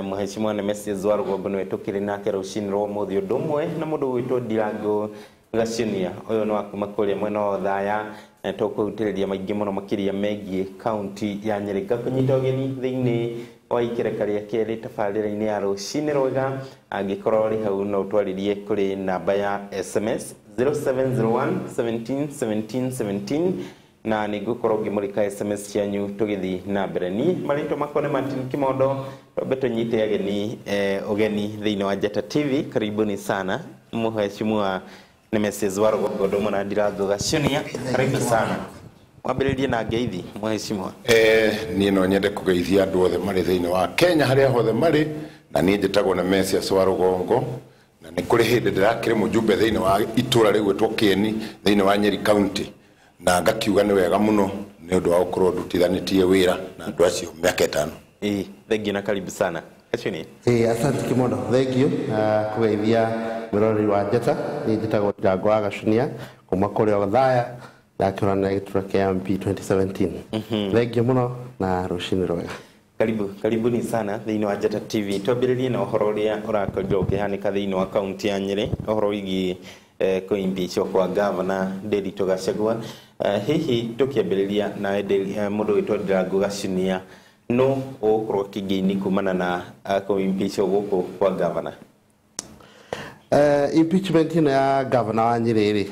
Mheshimiwa Nemesis wa Rũgongo nĩwe tũkĩrĩ nake rũcinĩ rwa ũmũthĩ, ũndũ ũmwe na mũndũ ũgwĩtwo Ndirango Gacinia, ũyũ nĩ wa kuma kũrĩa mwena wa Othaya. Tũkũhutĩrĩria maingĩ mũno makĩria megiĩ kaunti ya Nyĩrĩ. Ngakũnyita ũgeni thĩinĩ wa ikereka rĩa kerĩ tabarĩra-inĩ ya rũcinĩ rwega. Angĩkorwo ũrĩ hau no ũtwarĩrie kũrĩ namba ya SMS 0701 17 17 17, na nĩngũkorwo ngĩmũrĩka SMS cianyu tũgĩthiĩ na mbere. Niĩ marĩtwa makwa nĩ Martin Kimondo. Twambe tũnyite ageni ũgeni thĩinĩ wa Njata TV. Karibuni sana Mheshimiwa Nemesis wa Rũgongo ũndũ na Ndirango Gacinia, karibu sana. Wambĩrĩrie na ngeithi Mheshimiwa. Niĩ no nyende kũgeithia andũ othe marĩ thĩinĩ wa Kenya harĩa hothe marĩ, na niĩ njĩtagwo Nemesis wa Rũgongo, na nĩ kũrĩ hĩndĩ ndĩrakĩrĩ mũjumbe thĩinĩ wa itũra rĩgwĩtwo Kieni thĩinĩ wa Nyeri County, na ngakiuga nĩ wega mũno nĩ ũndũ wa gũkorwo ndutithanĩtie wĩra na andũ acio mĩaka 5. Thank you na karibu sana Gacinia. Asante Kimondo, thank you kũgeithia mwĩroreri wa Njata. Niĩ njĩtagwo Ndirango wa Gacunia kuma kũrĩa Othaya, ndakĩhũrana gĩturwa kĩa MP 2017. Thank you mũno na rũcinĩ rwega. Karibu, karibuni sana thĩinĩ wa Njata TV. Twambĩrĩrie na ũhoro ũrĩa ũrakorirwo ũkĩhanĩka thĩinĩ wa kaunti ya Nyĩrĩ, ũhoro wĩgiĩ kũimpeachwo kwa gavana Ndiritu Gachagua. Hihi tũkĩambĩrĩria nawe mũndũ wĩtwo Ndirango Gacinia, no ũgũkorwo kĩngĩ-inĩ kumana na kũimpeachwo gũkũ kwa gavana? Impeachment ĩno ya gavana wa Nyĩrĩ rĩ,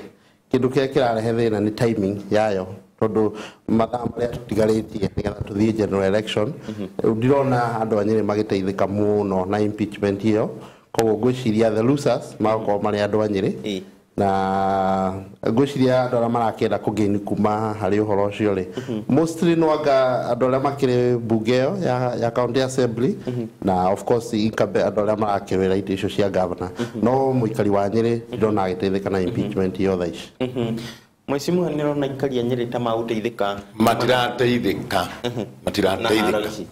kĩndũ kĩrĩa kĩrarehe thĩna nĩ timing yayo, tondũ mathaa marĩa tũtigarĩtie nĩgetha tũthiĩ general election, rĩu ndirona andũ a Nyĩrĩ magĩteithĩka mũno na impeachment ĩyo. Koguo ngwĩciria the losers magakorwo marĩ andũ a Nyĩrĩ, na ngwĩciria andũ arĩa marakĩenda kũgain kuma harĩ ũhoro ũcio rĩ, mostly no anga andũ arĩa makĩrĩ mbunge ĩyo ya county assembly, na of course incumbent andũ arĩa marakĩrũĩra itĩ icio cia governor. No mũikari wa Nyĩrĩ ndĩrona agĩteithĩka na impeachment ĩyo thaa ici. Mheshimiwa, nĩrona aikari a Nyĩrĩ ta magũteithĩka? Matirateithĩka, matirateithĩka.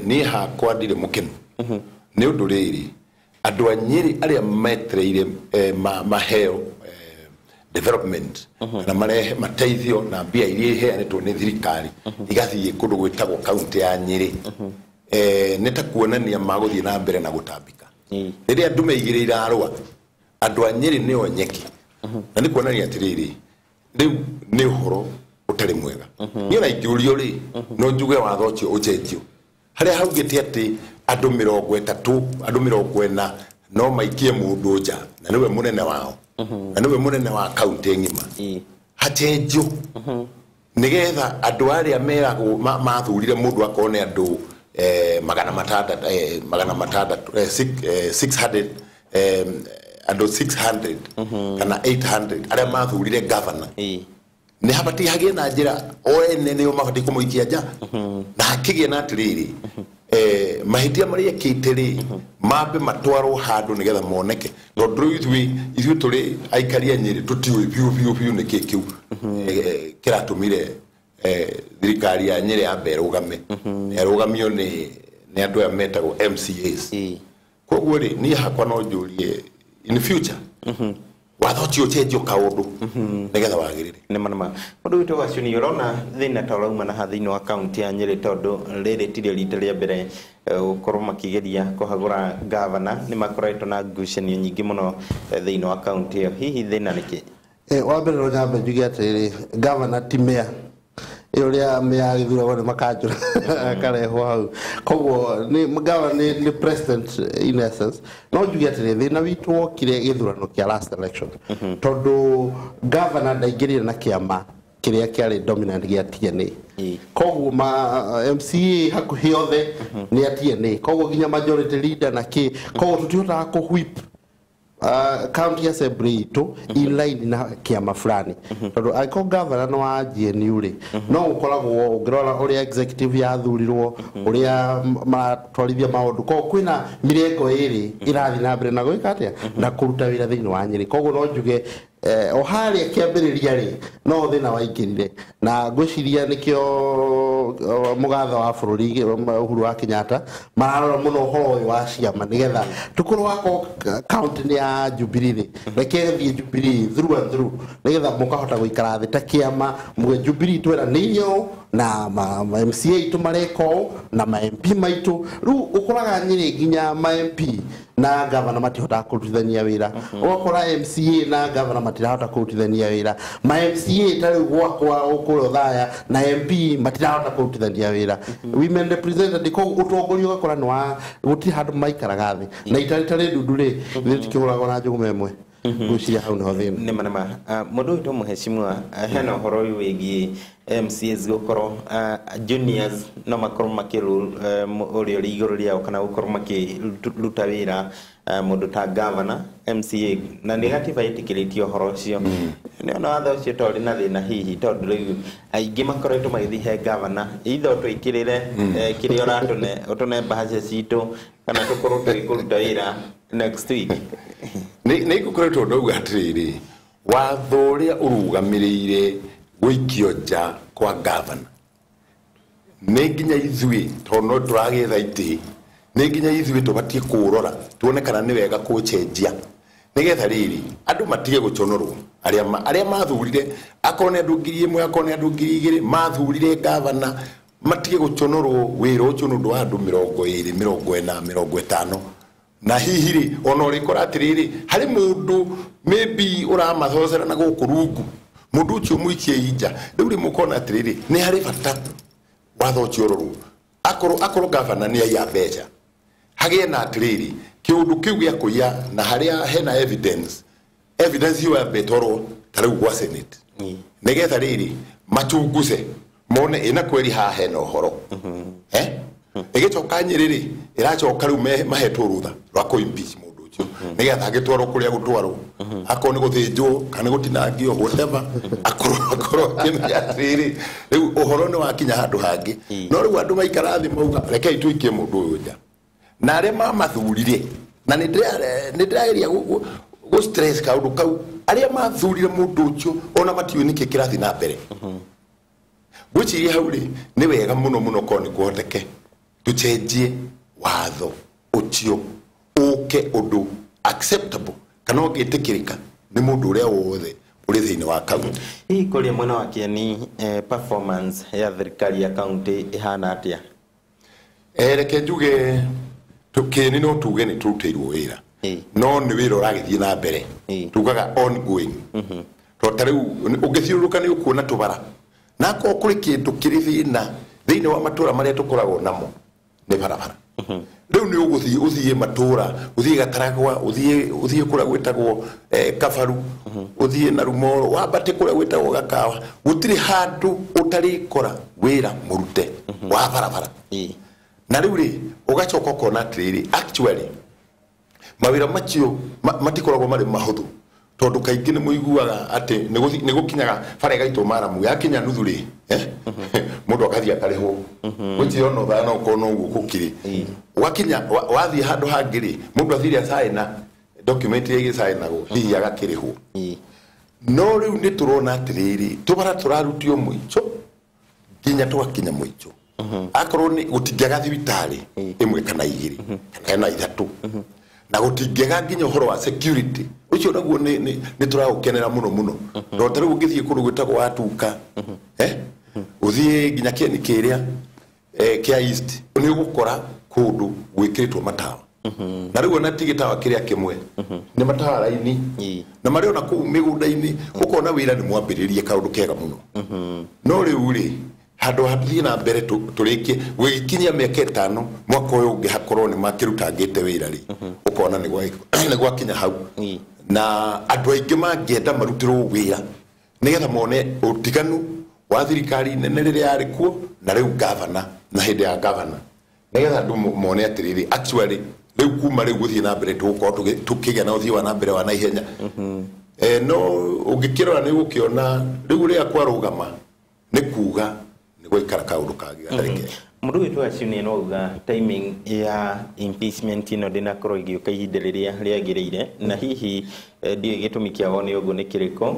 Niĩ hakwa ndirĩ mũkenu nĩ ũndũ rĩrĩ, andũ a Nyĩrĩ arĩa metereire maheo development na marehe mateithio na mbia iria iheanĩtwo nĩ thirikari igathiĩ kũndũ gwĩtagwo kaunti ya Nyĩrĩ, nĩ ta kuonania magũthiĩ na mbere na gũtambĩka. Rĩrĩa ndume igĩrĩ irarũa, andũ a Nyĩrĩ nĩo nyeki, na nĩ kuonania atĩrĩrĩ, rĩu nĩ ũhoro ũtarĩ mwega. Niĩ ona ingĩũrio rĩ, no njuge watho ũcio ũcenjio harĩa haugĩte atĩ andũ 30, andũ 40 no maikie mũndũ nja, na nĩwe mũnene wao, na nĩwe mũnene wa kaunti ng'ima, hacenjio nĩgetha andũ arĩa meragwo mathurire mũndũ akorwo nĩ andũ 600, 600, 600, andũ 600 kana 800 arĩa mathurire governor, nĩ habatiĩ hagĩe na njĩra o ene nĩo mabatiĩ kũmũikia nja, na hakĩgĩe na atĩrĩrĩ, mahĩtia marĩa ekĩte rĩ, mambe matwarwo handũ nĩgetha moneke, tondũ rĩu ithuĩ tũrĩ aikari a Nyĩrĩ tũtiũĩ biũ biũ biũ nĩkĩ kĩu kĩratũmire thirikari ya Nyĩrĩ yambe ĩrũgame, ĩrũgamio nĩ andũ aya metagwo MCAs. Koguo rĩ, niĩ hakwa no njũrie in future watho ũcio ũcenjio kaũndũ nĩgetha wagĩrĩre. Nĩ ma nĩ ma. Mũndũ witũ Gaciuni, ũrona thĩna ta ũrauma na haha thĩinĩ wa kaunti ya Nyĩrĩ, tondũ rĩrĩ tirĩo rita rĩa mbere gũkorwo makĩgeria kũhagũra gavana, nĩ makoretwo na ngucanio nyingĩ mũno thĩinĩ wa kaunti ĩyo. Hihi thĩna nĩ kĩ? Wa mbere no nyambe njuge atĩrĩrĩ, gavana ti mayor. Ũrĩa mĩa gĩthuragwo nĩ makanjũra akarehwo hau. Koguo nĩ gavana nĩ president in essence. No njuge atĩrĩ, thĩna witũ wokire gĩthurano kĩa last election, tondũ gavana ndaingĩrire na kĩama kĩrĩa kĩarĩ dominant gĩa TNA. Koguo ma MCA hakuhĩ othe nĩ a TNA, koguo nginya majority leader na kĩ, koguo tũtihotaga kũ whip county assembly itũ in line na kĩama fulani, tondũ angĩkorwo governor nĩ wa GNU rĩ, no ũkoragwo ũngĩrora ũrĩa executive yathurirwo, ũrĩa maratwarithia maũndũ. Koguo kwĩna mĩrengo ĩrĩ ĩrathiĩ na mbere na gwĩka atĩa na kũruta wĩra thĩinĩ wa Nyĩrĩ. Koguo no njuge o harĩa kĩambĩrĩria rĩ, no thĩna waingĩrire, na ngwĩciria nĩkĩo mũgatho wa bũrũri Uhuru wa Kenyatta mararora mũno ũhoro ũyũ wa ciama, nĩgetha tũkorwo wakorwo county nĩ ya Jubilee rĩ, reke thiĩ Jubilee through and through, nĩgetha mũkahota gũikara thĩ ta kĩama muge Jubilee twĩra nĩ inyuĩ na ma MCA itũ mareka ũũ na ma MP maitũ. Rĩu ũkoraga Nyĩrĩ nginya ma MP na gavana matihotaga kũrutithania wĩra, ũgakora MCA na gavana matirahota kũrutithania wĩra, ma MCA ta rĩu gwakwa kũrĩa Othaya na MP matirahota kũrutithania wĩra, women representative. Koguo ũtongoria ũgakora nĩ wa gũtirĩ handũ maikaraga thĩ, na itarĩ tarĩ ndundu rĩ, rĩtikĩhũragwo na njũgũma ĩmwe. Ngwĩciria hau nĩho thĩna. Nĩma nĩma. Mũndũ witũ mũheshimiwa, hena ũhoro ũyũ wĩgiĩ MCAs gũkorwo juniors no makorwo makĩru ũrĩa ũrĩ igũrũ rĩao kana gũkorwo makĩruta wĩra mũndũ ta governor, MCA, na nĩ gatiba ĩtĩkĩrĩtie ũhoro ũcio. Nĩona watho ũcio ta ũrĩ na thĩna hihi, tondũ rĩu aingĩ makoretwo magĩthiĩ he governor, either ũtwĩkĩrĩre kĩrĩa ũratũne, ũtũne mbahaca citũ, kana tũkorwo tũgĩkũruta wĩra next week. Nĩ ngũkoretwo ndauga atĩrĩrĩ, watho ũrĩa ũrũgamĩrĩire gũikio nja kwa gavana nĩ nginya ithuĩ, tondũ no tũragĩetha itĩ, nĩ nginya ithuĩ tũbatiĩ kũũrora tuone kana nĩ wega kũũcenjia, nĩgetha rĩrĩ andũ matige gũconorwo arĩa mathurire, akorwo nĩ andũ 1000, akorwo nĩ andũ 2000 mathurire gavana, matige gũconorwo wĩra ũcio nĩ ũndũ wa andũ 20, 40, 50. Na hihi rĩ, ona ũrĩkora atĩrĩrĩ, harĩ mũndũ maybe ũramathocera na gũkũ rungu, mũndũ ũcio mũikie inja. Rĩu rĩ, mũkona atĩrĩrĩ, nĩ harĩ bata watho ũcio ũrorwo, akorwo gavana nĩ aiya mbeca, hagĩe na atĩrĩrĩ kĩũndũ kĩu gĩa kũiya, na harĩa hena evidence ĩyo yambe ĩtwarwo ta rĩu gwa Senate, nĩgetha rĩrĩ machunguse mone ĩna kweri haha hena ũhoro. Ĩgĩcoka Nyĩrĩ rĩ, ĩracoka rĩu mahetwo rũtha rwa kũ impeach mũndũ ũcio, nĩgetha agĩtwarwo kũrĩa gũtwarwo, akorwo nĩ gũthĩnjwo kana nĩ gũtinangio, whatever, akorwo akĩmenya atĩrĩrĩ rĩu ũhoro nĩ wakinya handũ hangĩ. No rĩu andũ maikara thĩ mauga rekei tũikie mũndũ ũyũ nja, na arĩa mamathurire, na nĩ ndĩrageria gũ stress kaũndũ kau, arĩa mathurire mũndũ ũcio ona matiũĩ nĩkĩ kĩrathiĩ na mbere. Ngwĩciria hau rĩ, nĩ wega mũno mũno korwo nĩ kũhoteke tũcenjie watho ũcio ũke ũndũ acceptable kana ũngĩtĩkĩrĩka nĩ mũndũ ũrĩa wothe ũrĩ thĩinĩ wa kaunti. Hihi kũrĩa mwena wa Kĩeni, performance ya thirikari ya kaunti ĩhana atĩa? Reke njuge Kĩeni no tuge nĩ tũrutĩirwo wĩra, no nĩ wĩra ũragĩthiĩ na mbere, tugaga ongoing, tondũ ta rĩu ũngĩthiũrũrũka nĩ ũkuona tũbara, na akorwo kũrĩ kĩndũ kĩrĩ thĩna thĩinĩ wa matũra marĩa tũkoragwo namo nĩ barabara. Rĩu nĩ ũgũthiĩ ũthiĩ matũra, ũthiĩ Gataragwa, ũthiĩ kũrĩa gwĩtagwo Kabaru, ũthiĩ Narumoro, wambate kũrĩa gwĩtagwo Gakawa, gũtirĩ handũ ũtarĩkora wĩra mũrute wa barabara. Na rĩu rĩ, ũgacoka ũkona atĩrĩrĩ, actually mawĩra macio matikoragwo marĩ mahũthũ, tondũ kaingĩ nĩ mũiguaga atĩ nĩ gũkinyaga bara ĩgaitwo maramu, yakinya nuthu rĩ, mũndũ agathiĩ akarĩhwo, gũtirĩ ona ũthana ũkorwo noguo gũkĩrĩ. Wakinya wathiĩ handũ hangĩ rĩ, mũndũ athire acaina document ĩrĩa ĩgĩcainagwo, hihi agakĩrĩhwo. No rĩu nĩ tũrona atĩrĩrĩ, tũbara tũrarutio mũico nginya tũgakinya mũico. Akorwo nĩ gũtingĩaga thibitarĩ ĩmwe kana igĩrĩ kana ithatũ, na gũtingĩaga nginya ũhoro wa security ũcio naguo nĩ tũraũkenera mũno mũno. Tondũ ta rĩu ũngĩthiĩ kũndũ gwĩtagwo Watuka, ũthiĩ nginya Kĩeni kĩrĩa kĩa East, nĩ ũgũkora kũndũ gwĩkĩrĩtwo matawa. Na rĩu ona ti gĩtawa kĩrĩa kĩmwe, nĩ matawa raini, na marĩ ona kũu mĩgũnda-inĩ, ũkona wĩra nĩ mwambĩrĩrie kaũndũ kega mũno. No rĩu rĩ, Handũ hathiĩ na mbere tũrĩkie gũgĩkinyia mĩaka 5 mwaka ũyũ ũngĩ hakorwo nĩ makĩrutangĩte wĩra rĩ, ũkona nĩ gwakinya hau. Na andũ aingĩ mangĩenda marutĩrwo wĩra nĩgetha mone ũtiganu wa thirikari nene rĩrĩa yarĩ kuo na rĩu gavana na hĩndĩ ya gavana, nĩgetha andũ mone atĩrĩrĩ actually rĩu kuma rĩu gũthiĩ na mbere tũgũkorwo tũkĩgĩa na ũthii wa na mbere wa naihenya. No ũngĩkĩrora nĩ ũgũkĩona rĩu rĩrĩa kwarũgama nĩ kuga nĩ gwaikara kaũndũ kangĩ gatarĩ kega. Mũndũ witũ acio no uga timing ya impeachment ĩno ndĩnakorwo ĩgĩũka ihinda rĩrĩa rĩagĩrĩire, na hihi ndiũĩ gĩtũmi kĩa woni ũguo nĩ kĩrĩkũ.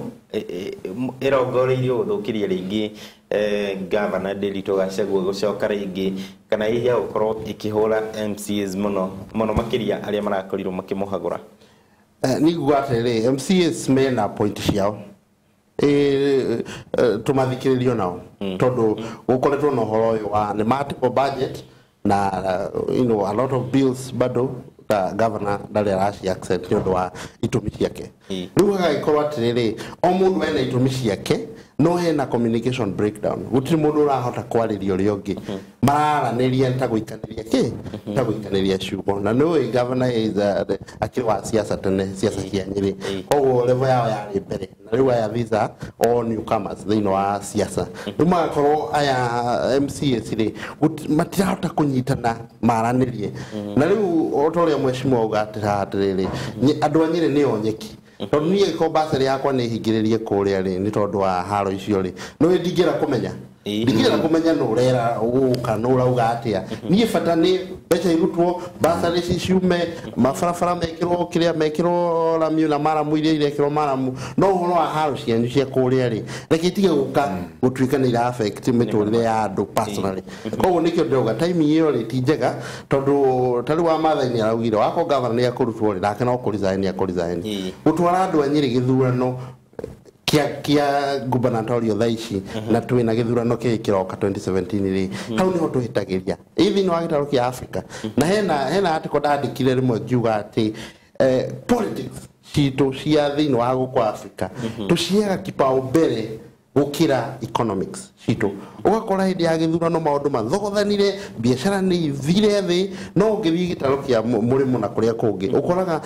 Ĩrongoreirio gũthũkĩria rĩngĩ gavana Ndiritu Gachagua gũcoka rĩngĩ, kana hihi gũkorwo ĩkĩhũra MCAs mũno mũno makĩria arĩa marakorirwo makĩmũhagũra. Nĩ nguga atĩrĩrĩ, MCAs mena point ciao, tũmathikĩrĩrio nao tondũ gũkoretwo na ũhoro ũyũ wa nĩ multiple budget na you know, a lot of bills bado governor ndarĩ araci accept nĩ ũndũ wa itũmi ciake. Rĩu hagagĩkorwo atĩrĩrĩ, o mũndũ ena itũmi ciake, no hena communication breakdown, gũtirĩ mũndũ ũrahota kwarĩria ũrĩa ũngĩ, mararanĩria ta gũikanĩria kĩ, ta gũikanĩria ciugo. Na nĩũĩ governor is akĩrĩ wa siasa tene, siasa cia Nyĩrĩ, koguo level yao yarĩ mbere, na rĩu aya these are all newcomers thĩinĩ wa siasa. Rĩu magakorwo aya MCAs rĩ matirahota kũnyitana maranĩrie. Na rĩu o ta ũrĩa mheshimiwa auga atĩrĩrĩ, andũ a Nyĩrĩ nĩo nyeki, tondũ niĩ angĩkorwo bursary yakwa nĩ hingĩrĩrie kũrĩa rĩ, nĩ tondũ wa haro icio rĩ, nĩ ndingĩra kũmenya, ndingĩra kũmenya nũ ũrera gũka, nũ ũrauga atĩa. Niĩ bata nĩ mbeca irutwo, bursary ciume, mabarabara mekĩrwo kĩrĩa mekĩrwo rami na maramu iria irekĩrwo maramu, no ũhoro wa haro cianyu cia kũrĩa rĩ, reke itige gũka gũtuĩka nĩ ira affect mĩtũrĩre ya andũ personally. Koguo nĩkĩo ndĩrauga timing ĩyo rĩ ti njega, tondũ ta rĩu wa Maathai nĩ araugire wako governor nĩ ekũrutwo rĩ, nake no kũ-resign ekũ-resign. Gũtwara andũ a Nyĩrĩ gĩthurano kia gubernatorial thaa ici, na twĩna gĩthurano kĩrĩ kĩroka 2017 rĩ, hau nĩho tũhĩtagĩria ĩ thĩinĩ wa gĩtarũ kĩa Africa. Na hena article ndandĩkire rĩmwe ngiuga atĩ politics citũ cia thĩinĩ wa gũkũ Africa tũciheaga kipaumbele gũkĩra economics citũ. Ũgakora hĩndĩ ya gĩthurano maũndũ mathogothanire, biacara nĩ ithire thĩ, no ũngĩthiĩ gĩtarũ kĩa mũrĩmo na kũrĩa kũngĩ ũkoraga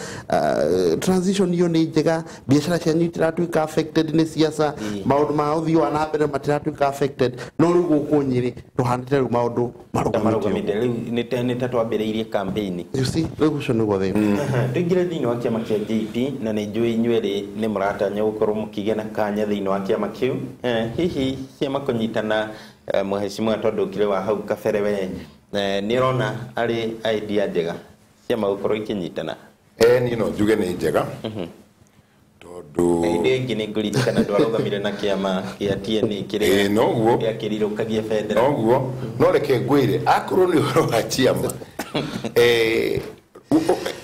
transition iyo nĩ njega, biacara cianyu itiratuĩka affected nĩ siasa, maũndũ ma ũthii wa na mbere matiratuĩka affected. No rĩu gũkũ Nyĩrĩ tũhanĩte rĩu maũndũ marũgamĩte. Rĩu nĩ ta twambĩrĩirie campaign. You see, rĩu ũcio nĩguo thĩna. Tũingĩre thĩinĩ wa kĩama kĩa JP, na nĩ njũĩ inyuerĩ nĩ mũratanya gũkorwo mũkĩgĩa na kanya thĩinĩ wa kĩama kĩu. Hihi ciama kũnyitana, mheshimiwa tondũ ũkĩrĩ wa hau kabere we, nĩ ũrona arĩ idea njega ciama gũkorwo ikĩnyitana? Niĩ no njuge nĩ njega, tondũ hĩndĩ ĩngĩ nĩ ngũririkana ndwarũgamire na kĩama kĩa TNA kĩrĩa noguo gĩakĩrirũkagia bendera. Noguo, no reke ngwĩre akorwo nĩ ũhoro wa ciama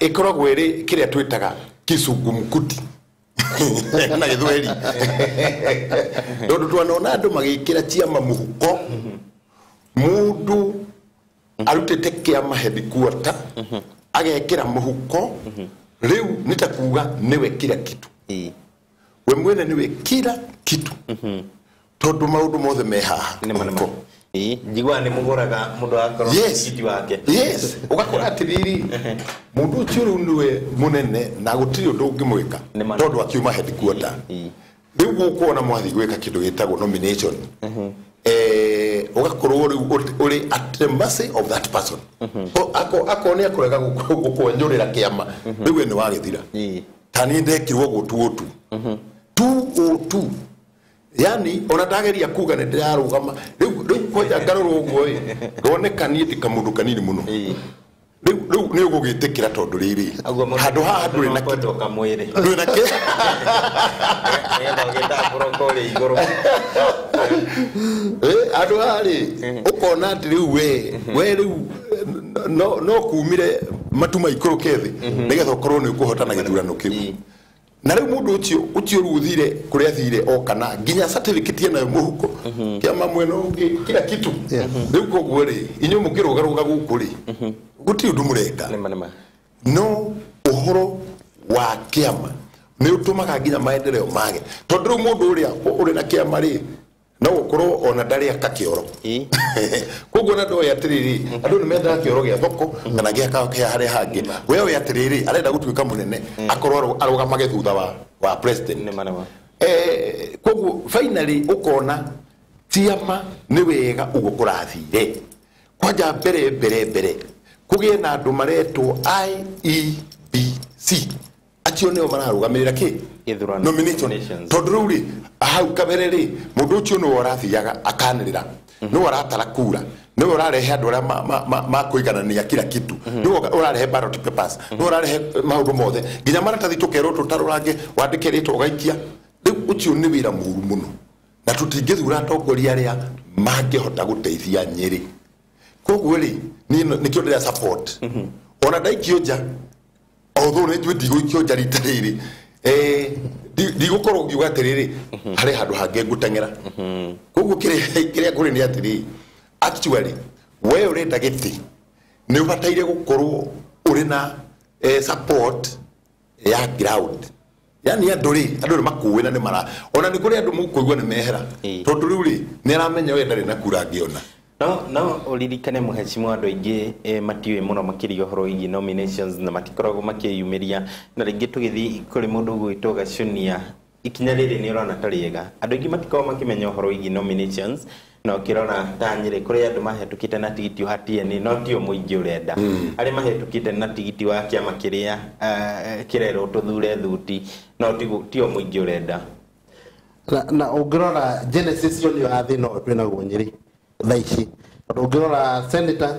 ĩkoragwo ĩrĩ kĩrĩa twĩtaga kizungumkuti na gĩthweri, tondũ twanona andũ magĩkĩra ciama mũhuko, mũndũ arutĩte kĩama headquarter agekĩra mũhuko, rĩu nĩ ta kuga nĩwe kila kitu, we mwene nĩwe kila kitu, tondũ maũndũ mothe me haha mũhuko. Njiguaga nĩ mũgũraga mũndũ agakorwo na tigiti wake. Yes, ũgakora atĩrĩrĩ mũndũ ũcio rĩu nĩwe mũnene na gũtirĩ ũndũ ũngĩmwĩka tondũ akiuma headquarter. Rĩu gũkũ ona mwathiĩ gwĩka kĩndũ gĩtagwo nomination, ũgakorwo rĩu ũrĩ at the mercy of that person. Akorwo nĩ akũrega gũkwenyũrĩra kĩama, rĩu we nĩ wagĩthira. Ta niĩ ndekirwo ũguo 202 202, yani ona ndageria kuga nĩ ndĩrarũgama rĩu kwanja ngarũrwo ũguo ĩ, ngoneka niĩ ndĩ kamũndũ kanini mũno. Rĩu nĩ ũgũgĩtĩkĩra tondũ rĩrĩ handũ haha ndũrĩ na kĩndũ kamwĩrĩ, ndũrĩ na kĩ nĩgetha ũgĩtambũrũka ũrĩ igũrũ. Handũ haha rĩ ũkona atĩ rĩu we rĩu no kumire matu maikũrũke thĩ nĩgetha ũkorwo nĩ ũkũhotana gĩthurano kĩu. Na rĩu mũndũ ũcio rĩu ũthire kũrĩa athire okana nginya certificate nayo mũhuko, kĩama mwena ũngĩ kila kitu. Rĩu koguo rĩ inyuĩ mũkĩrũgarũga gũkũ rĩ gũtirĩ ũndũ mũreka. No ũhoro wa kĩama nĩ ũtũmaga nginya maendeleo mage, tondũ rĩu mũndũ ũrĩa ũrĩ na kĩama rĩ No gukorwo ona ndari aka kioro. Koguo na ndoĩ atiriri andu ni mendaga kioro gia thoko kana gia kia haria hangi. We oĩ atiriri arenda gutuika munene akorwo arugamage thutha wa president. Koguo finally ukona tiama ni wega uguo kurathire. Kwanja mbere mbere mbere kugie na andu maretwo IEBC acio nio mararugamirira ki nomination tondu riu ri hau kabere ri mundu ucio niwe urathiaga akanirira niwe uratara kura niwe urarehe andu aria makuiganania kila kitu niwe urarehe ballot papers niwe urarehe maundu mothe nginya maratathi tukerwo tutarurange wandike ritwa ugaikia. Riu ucio ni wira muru muno na tutingithura atongoria aria mangihota guteithia Nyeri. Koguo ri ni nikio ndira support ona ndaikio nja although nĩ njũĩ ndigũikio nja rita rĩrĩ ndigũkorwo ngiuga atĩrĩrĩ harĩ handũ hangĩ ngũteng'era. Koguo kĩrĩa kũrĩ nĩ atĩrĩrĩ actually we ũrenda gĩtĩ nĩ ũbataire gũkorwo ũrĩ na support ya ground. Yani andũ rĩ andũ nĩ makũĩ na nĩ mara ona nĩ kũrĩ andũ mũkũigua nĩ mehera tondũ rĩu rĩ nĩ aramenya we ndarĩ na kura angĩona. No uririkane muhecimu andu aingi matiũĩ muno makiria ũhoro wĩgiĩ nominations na matikoragwo makĩyumĩria na rĩngĩ tũgĩthiĩ kũrĩ mũndũ ũgwĩtwo Gacunia ikinya rĩrĩ nĩ ũrona ta rĩega. Andũ aingĩ matikoragwo makĩmenya ũhoro wĩgiĩ nominations na ũkĩrora ta Nyĩrĩ kũrĩ andũ mahĩtũkĩte na tigiti wa TNA no tio mũingĩ ũrenda. Arĩa mahĩtũkĩte na tigiti wa kĩama kĩrĩa kĩrerwo tũthure thuti no tio mũingĩ ũrenda. Na ũngĩrora genesis yo nĩyo ya thĩna ũyũ twĩnaguo Nyĩrĩ thaa ici tondũ ũngĩrora senator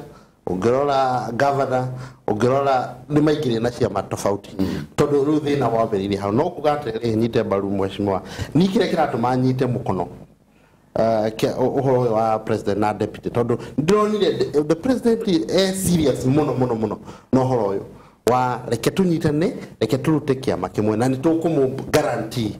ũngĩrora governor ũngĩrora nĩ maingĩrire na ciama tofauti tondũ rĩu thĩna wambĩrĩirie hau. No kuga atĩrĩrĩ nyite mbaru mheshimiwa ni kĩrĩa kĩratũma nyite mũkono ũhoro ũyũ wa president na deputy tondũ ndĩronire the president e serious mũno mũno mũno na ũhoro ũyũ wa reke tũnyitane reke tũrute kĩama kĩmwe na nĩ tũkũmũ guarantee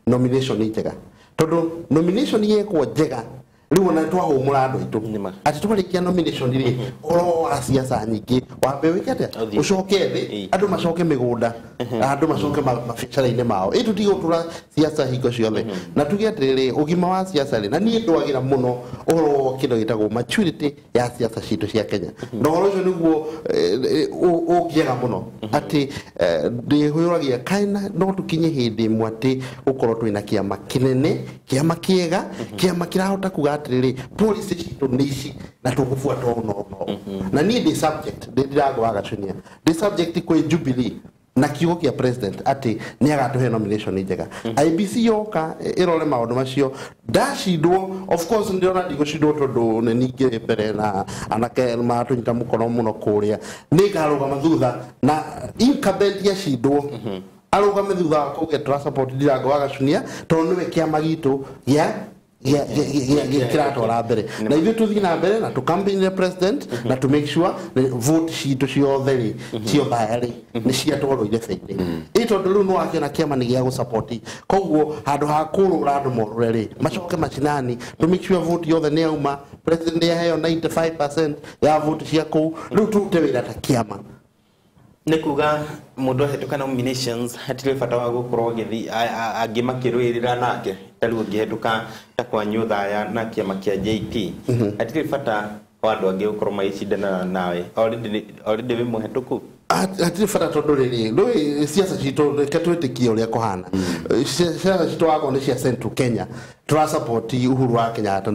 nomination njega tondũ nomination yekwo njega riu ona twahumura andu aitu ati twarikia nomination ri ũhoro wa siasa nyingĩ wambe wĩke atĩa ũcoke thĩ andũ macoke mĩgũnda andũ macoke mabiacara-inĩ mao ĩ tũtigũtũra siasa hingo ciothe. Na tuge atĩrĩrĩ ũgima wa siasa rĩ na niĩ ndwagĩra mũno ũhoro wa kĩndũ gĩtagwo maturity ya siasa citũ cia Kenya na ũhoro ũcio nĩguo ũngĩaga mũno atĩ ndĩhũragia kaina no tũkinye hĩndĩ ĩmwe atĩ ũkorwo twĩna kĩama kĩnene kĩama kĩega kĩama kĩrahota kuga atĩrĩrĩ policy citũ nĩ ici na tũgũbuata ũũ na ũũ na ũũ. Na niĩ ndĩ subject ndĩ Ndirango wa Gacunia ndĩ subject kwĩ Jubilee na kiugo kĩa president atĩ nĩ agatũhe nomination njega. IBC yoka ĩrore maũndũ macio ndacindwo of course ndĩrona ndigũcindwo tondũ nĩ ningĩ mbere na anake maratũnyita mũkono mũno kũrĩa nĩ ngarũgama thutha na incumbent yacindwo arũgame thutha wa kũge tũra support Ndirango wa Gacunia tondũ nĩwe kĩama gitũ gĩa kĩratwara mbere na ithuĩ tũthiĩ na mbere na tũcampaign president na to make sure vote citũ ciothe rĩ cio rĩ nĩ ciatwarwo irebe-inĩ ĩ tondũ rĩu nĩwakĩona kĩama nĩ gĩa gũsupport koguo handũ ha kũrũra andũ morũre rĩ macoke macinani to make sure vote yothe nĩ yauma president nĩ aheo 95% ya vote cia kũu rĩu tũrute wĩra ta kĩama. Nĩ kuga mũndũ ahĩtũka nominations hatirĩ bata wa gũkorwo agĩthiĩ angĩ makĩrũĩrĩra nake ta rĩu ũngĩhĩtũka ta kwanyu Othaya na kĩama kĩa JP hatirĩ bata wa andũ angĩ gũkorwo magĩcindana nawe already wĩ mũhĩtũku. Hatirĩ bata tondũ rĩrĩ rĩu siasa citũ reke twĩtĩkie ũrĩa kũhana siasa citũ wakorwo nĩ cia Central Kenya tũra support Uhuru wa Kenyatta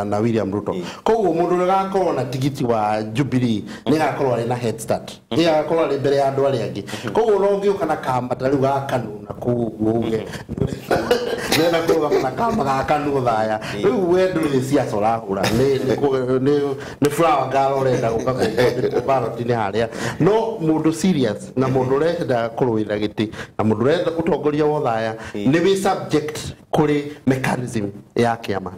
na William Ruto koguo mũndũ ũrĩa ũgakorwo na tigiti wa Jubilee nĩ agakorwo arĩ na head start nĩ agakorwo arĩ mbere ya andũ arĩa angĩ koguo no ũngĩũka na kamba ta rĩu ga KANU na kũu ũguo uge ndĩrenda kũrũgama na kamba ga KANU Othaya rĩu we ndũrĩ siasa ũrahũra nĩ flower girl ũrenda gũka ballot-inĩ harĩa no mũndũ serious na mũndũ ũrenda kũrũĩrĩra gĩtĩ na mũndũ ũrenda ũtongoria wa Othaya nĩ wĩ subject kũrĩ mechanism ya kĩama.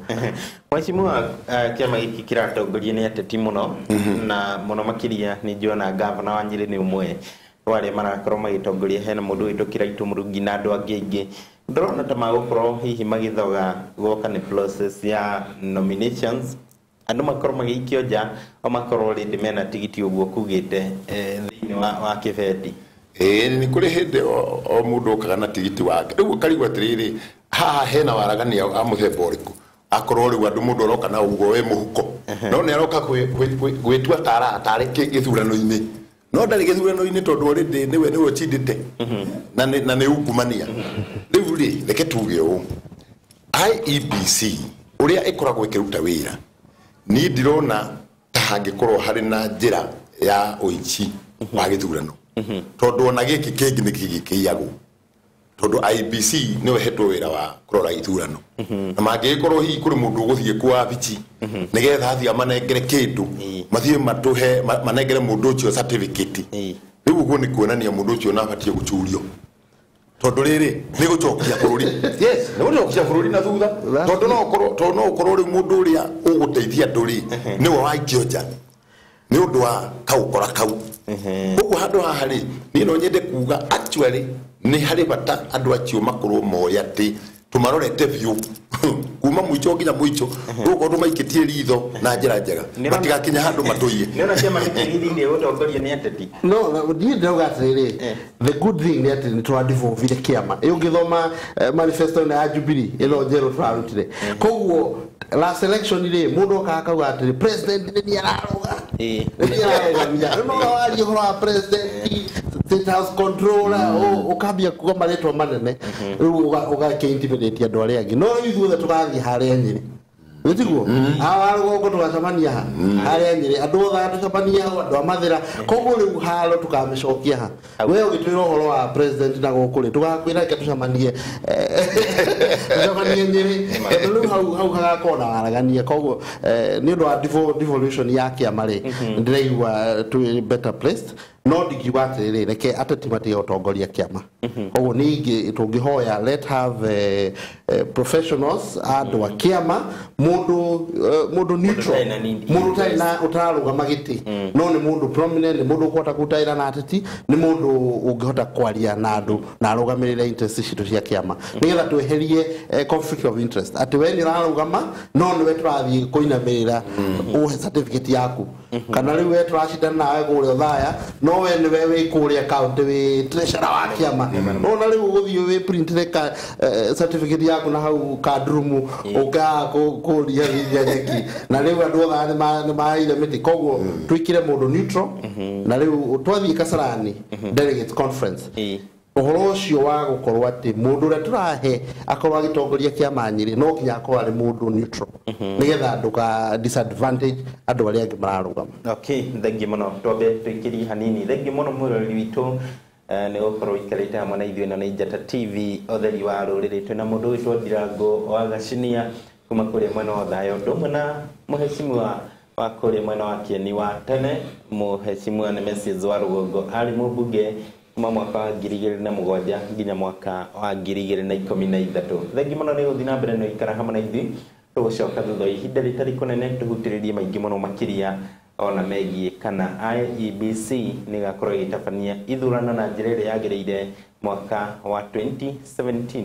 Mheshimiwa kĩama gĩkĩ kĩratongoria nĩ ateti mũno na mũno makĩria nĩ njuona gavana wa Nyĩrĩ nĩ ũmwe wa arĩa marakorwo magĩtongoria hena mũndũ wĩtwo Kĩraitũ Mũrungi na andũ angĩ aingĩ ndĩrona ta magũkorwo hihi magĩthoga gwoka nĩ process ya nominations andũ makorwo magĩikio nja o makorwo already mena tigiti ũguo kugĩte thĩinĩ wa kĩbendi. Ĩĩ nĩ kũrĩ hĩndĩ o mũndũ okaga na tigiti wake rĩu ũkarigwo atĩrĩrĩ haha hena waragania wa mũthemba ũrĩkũ Akorwo rĩu andũ mũndũ aroka na ugo wĩ mũhuko, no nĩ aroka gwĩtua tara tarĩ gĩthurano-inĩ, no ndarĩ gĩthurano-inĩ tondũ already nĩwe ũcindĩte na nĩ ungumania. Rĩu rĩ, reke tuge ũũ, IEBC ũrĩa ĩkoragwo ĩkĩruta wĩra, niĩ ndirona ta hangĩkorwo harĩ na njĩra ya ũici wa gĩthurano, tondũ ona gĩkĩ kĩngĩ nĩ kĩgĩkĩiyagwo, tondũ IEBC nĩwe ĩhetwo wĩra wa kũrora ithurano, na mangĩgĩkorwo hihi kũrĩ mũndũ ũgũthiĩ kwa wabici nĩgetha athiĩ amanengere kĩndũ, mathiĩ matũhe manengere mũndũ ũcio certificate. Rĩu ũguo nĩ kuonania mũndũ ũcio na abatiĩ gũcurio, tondũ rĩrĩ nĩ gũcokia bũrũri. Yes, nĩ gũcokia bũrũri na thutha, tondũ no ũkorwo rĩu mũndũ ũrĩa ũgũteithia andũ rĩ nĩwe waikio nja nĩ ũndũ wa kaũkora kau. Koguo handũ haha rĩ, niĩ no nyende kuga actually nĩ harĩ bata andũ acio makorwo moĩ atĩ tũmarorete biũ kuma mũico nginya mũico, rĩu tũmaikĩtie ritho na njĩra njega, matigakinya handũ matũiye. Nĩona kĩama gĩkĩ gũtongorio nĩ ateti. No, niĩ ndĩrauga atĩrĩrĩ, the good thing nĩ atĩ nĩ tũradevolvire kĩama. Ĩ ũngĩthoma manifesto ĩno ya Jubilee ĩno njerũ tũrarutire, koguo last election rĩ, mũndũ okaga akauga atĩrĩ president nĩ niĩ araruga, nĩ niĩ ararũgamia. Rĩu no warie ũhoro wa president, state house controller, ũkambia kuga marĩtwa manene, rĩu ũgakĩ intimidate andũ arĩa angĩ. No rĩu ithuothe tũgathiĩ harĩa Nyĩrĩ, nĩtiguo hawa rũgongo tũgacemania ha harĩa Nyĩrĩ, andũ othe tũcemania hau, andũ a Mathĩra. Koguo rĩu haro tũkamĩcokia ha. We ũgĩtwĩra ũhoro wa president na gũkũ rĩ, tũgakwĩra reke tũcemanie Nyĩrĩ, tondũ rĩu hau hagakorwo na waragania. Koguo nĩ ũndũ wa devolution ya kĩama rĩ, ndĩraigua twĩ better placed. No ndingiuga atĩrĩrĩ, reke ateti matige gũtongoria kĩama. Koguo ningĩ tũngĩhoya let have professionals, andũ a kĩama, mũndũ neutral, mũndũ ũtarĩ na ũtararũgama gĩtĩ, no nĩ mũndũ prominent, nĩ mũndũ ũkũhota kũruta na ateti, nĩ mũndũ ũngĩhota kwaria na andũ na arũgamĩrĩre interest citũ cia kĩama, nĩgetha tweherie conflict of interest, atĩ we nĩ ũrarũgama no nĩwe tũrathiĩ kũinamĩrĩra ũhe certificate yaku, kana rĩu we tũracindana nawe kũrĩa Othaya, no we nĩwe wĩ kũrĩa county wĩ treasurer wa kĩama. Ona rĩu ũgũthiĩ wĩ printire ka certificate yaku na hau card room ũkaga kũria nyeki, na rĩu andũ othe nĩ maheire mĩtĩ. Koguo twĩkĩre mũndũ neutral, na rĩu twathiĩ Kasarani delegates conference, ũhoro ũcio wa gũkorwo atĩ mũndũ ũrĩa tũrahe akorwo agĩtongoria kĩama Nyĩrĩ no nginya akorwo arĩ mũndũ neutral, nĩgetha ndũka disadvantage andũ arĩa angĩ mararũgama. Okay, thengiũ mũno. Twambe twĩkĩrie hanini. Thengiũ mũno mwĩroreri witũ nĩ gũkorwo ũikarĩte hamwe na ithuĩ. Ĩno nĩ Njata TV, ũtheri wa rũrĩrĩ. Twĩna mũndũ wĩtwo Ndirango wa Gacinia kuma kũrĩa mwena wa Othaya, ũndũ ũmwe na mũhecimiwa wa kũrĩa mwena wa Kĩeni wa tene, mũhecimiwa Nemesis wa Rũgongo, arĩ mũmbunge kuma mwaka wa 2007 nginya mwaka wa 2013. Thengiũ mũno nĩ gũthiĩ na mbere na gũikara hamwe na ithuĩ. Tũgũcoka thutha wa ihinda rĩtarĩ kũnene tũhutĩrĩrie maingĩ mũno makĩria ona megiĩ kana IEBC nĩ ĩgakorwo ĩgĩtabania ithurano na njĩra ĩrĩa yagĩrĩire mwaka wa 2017.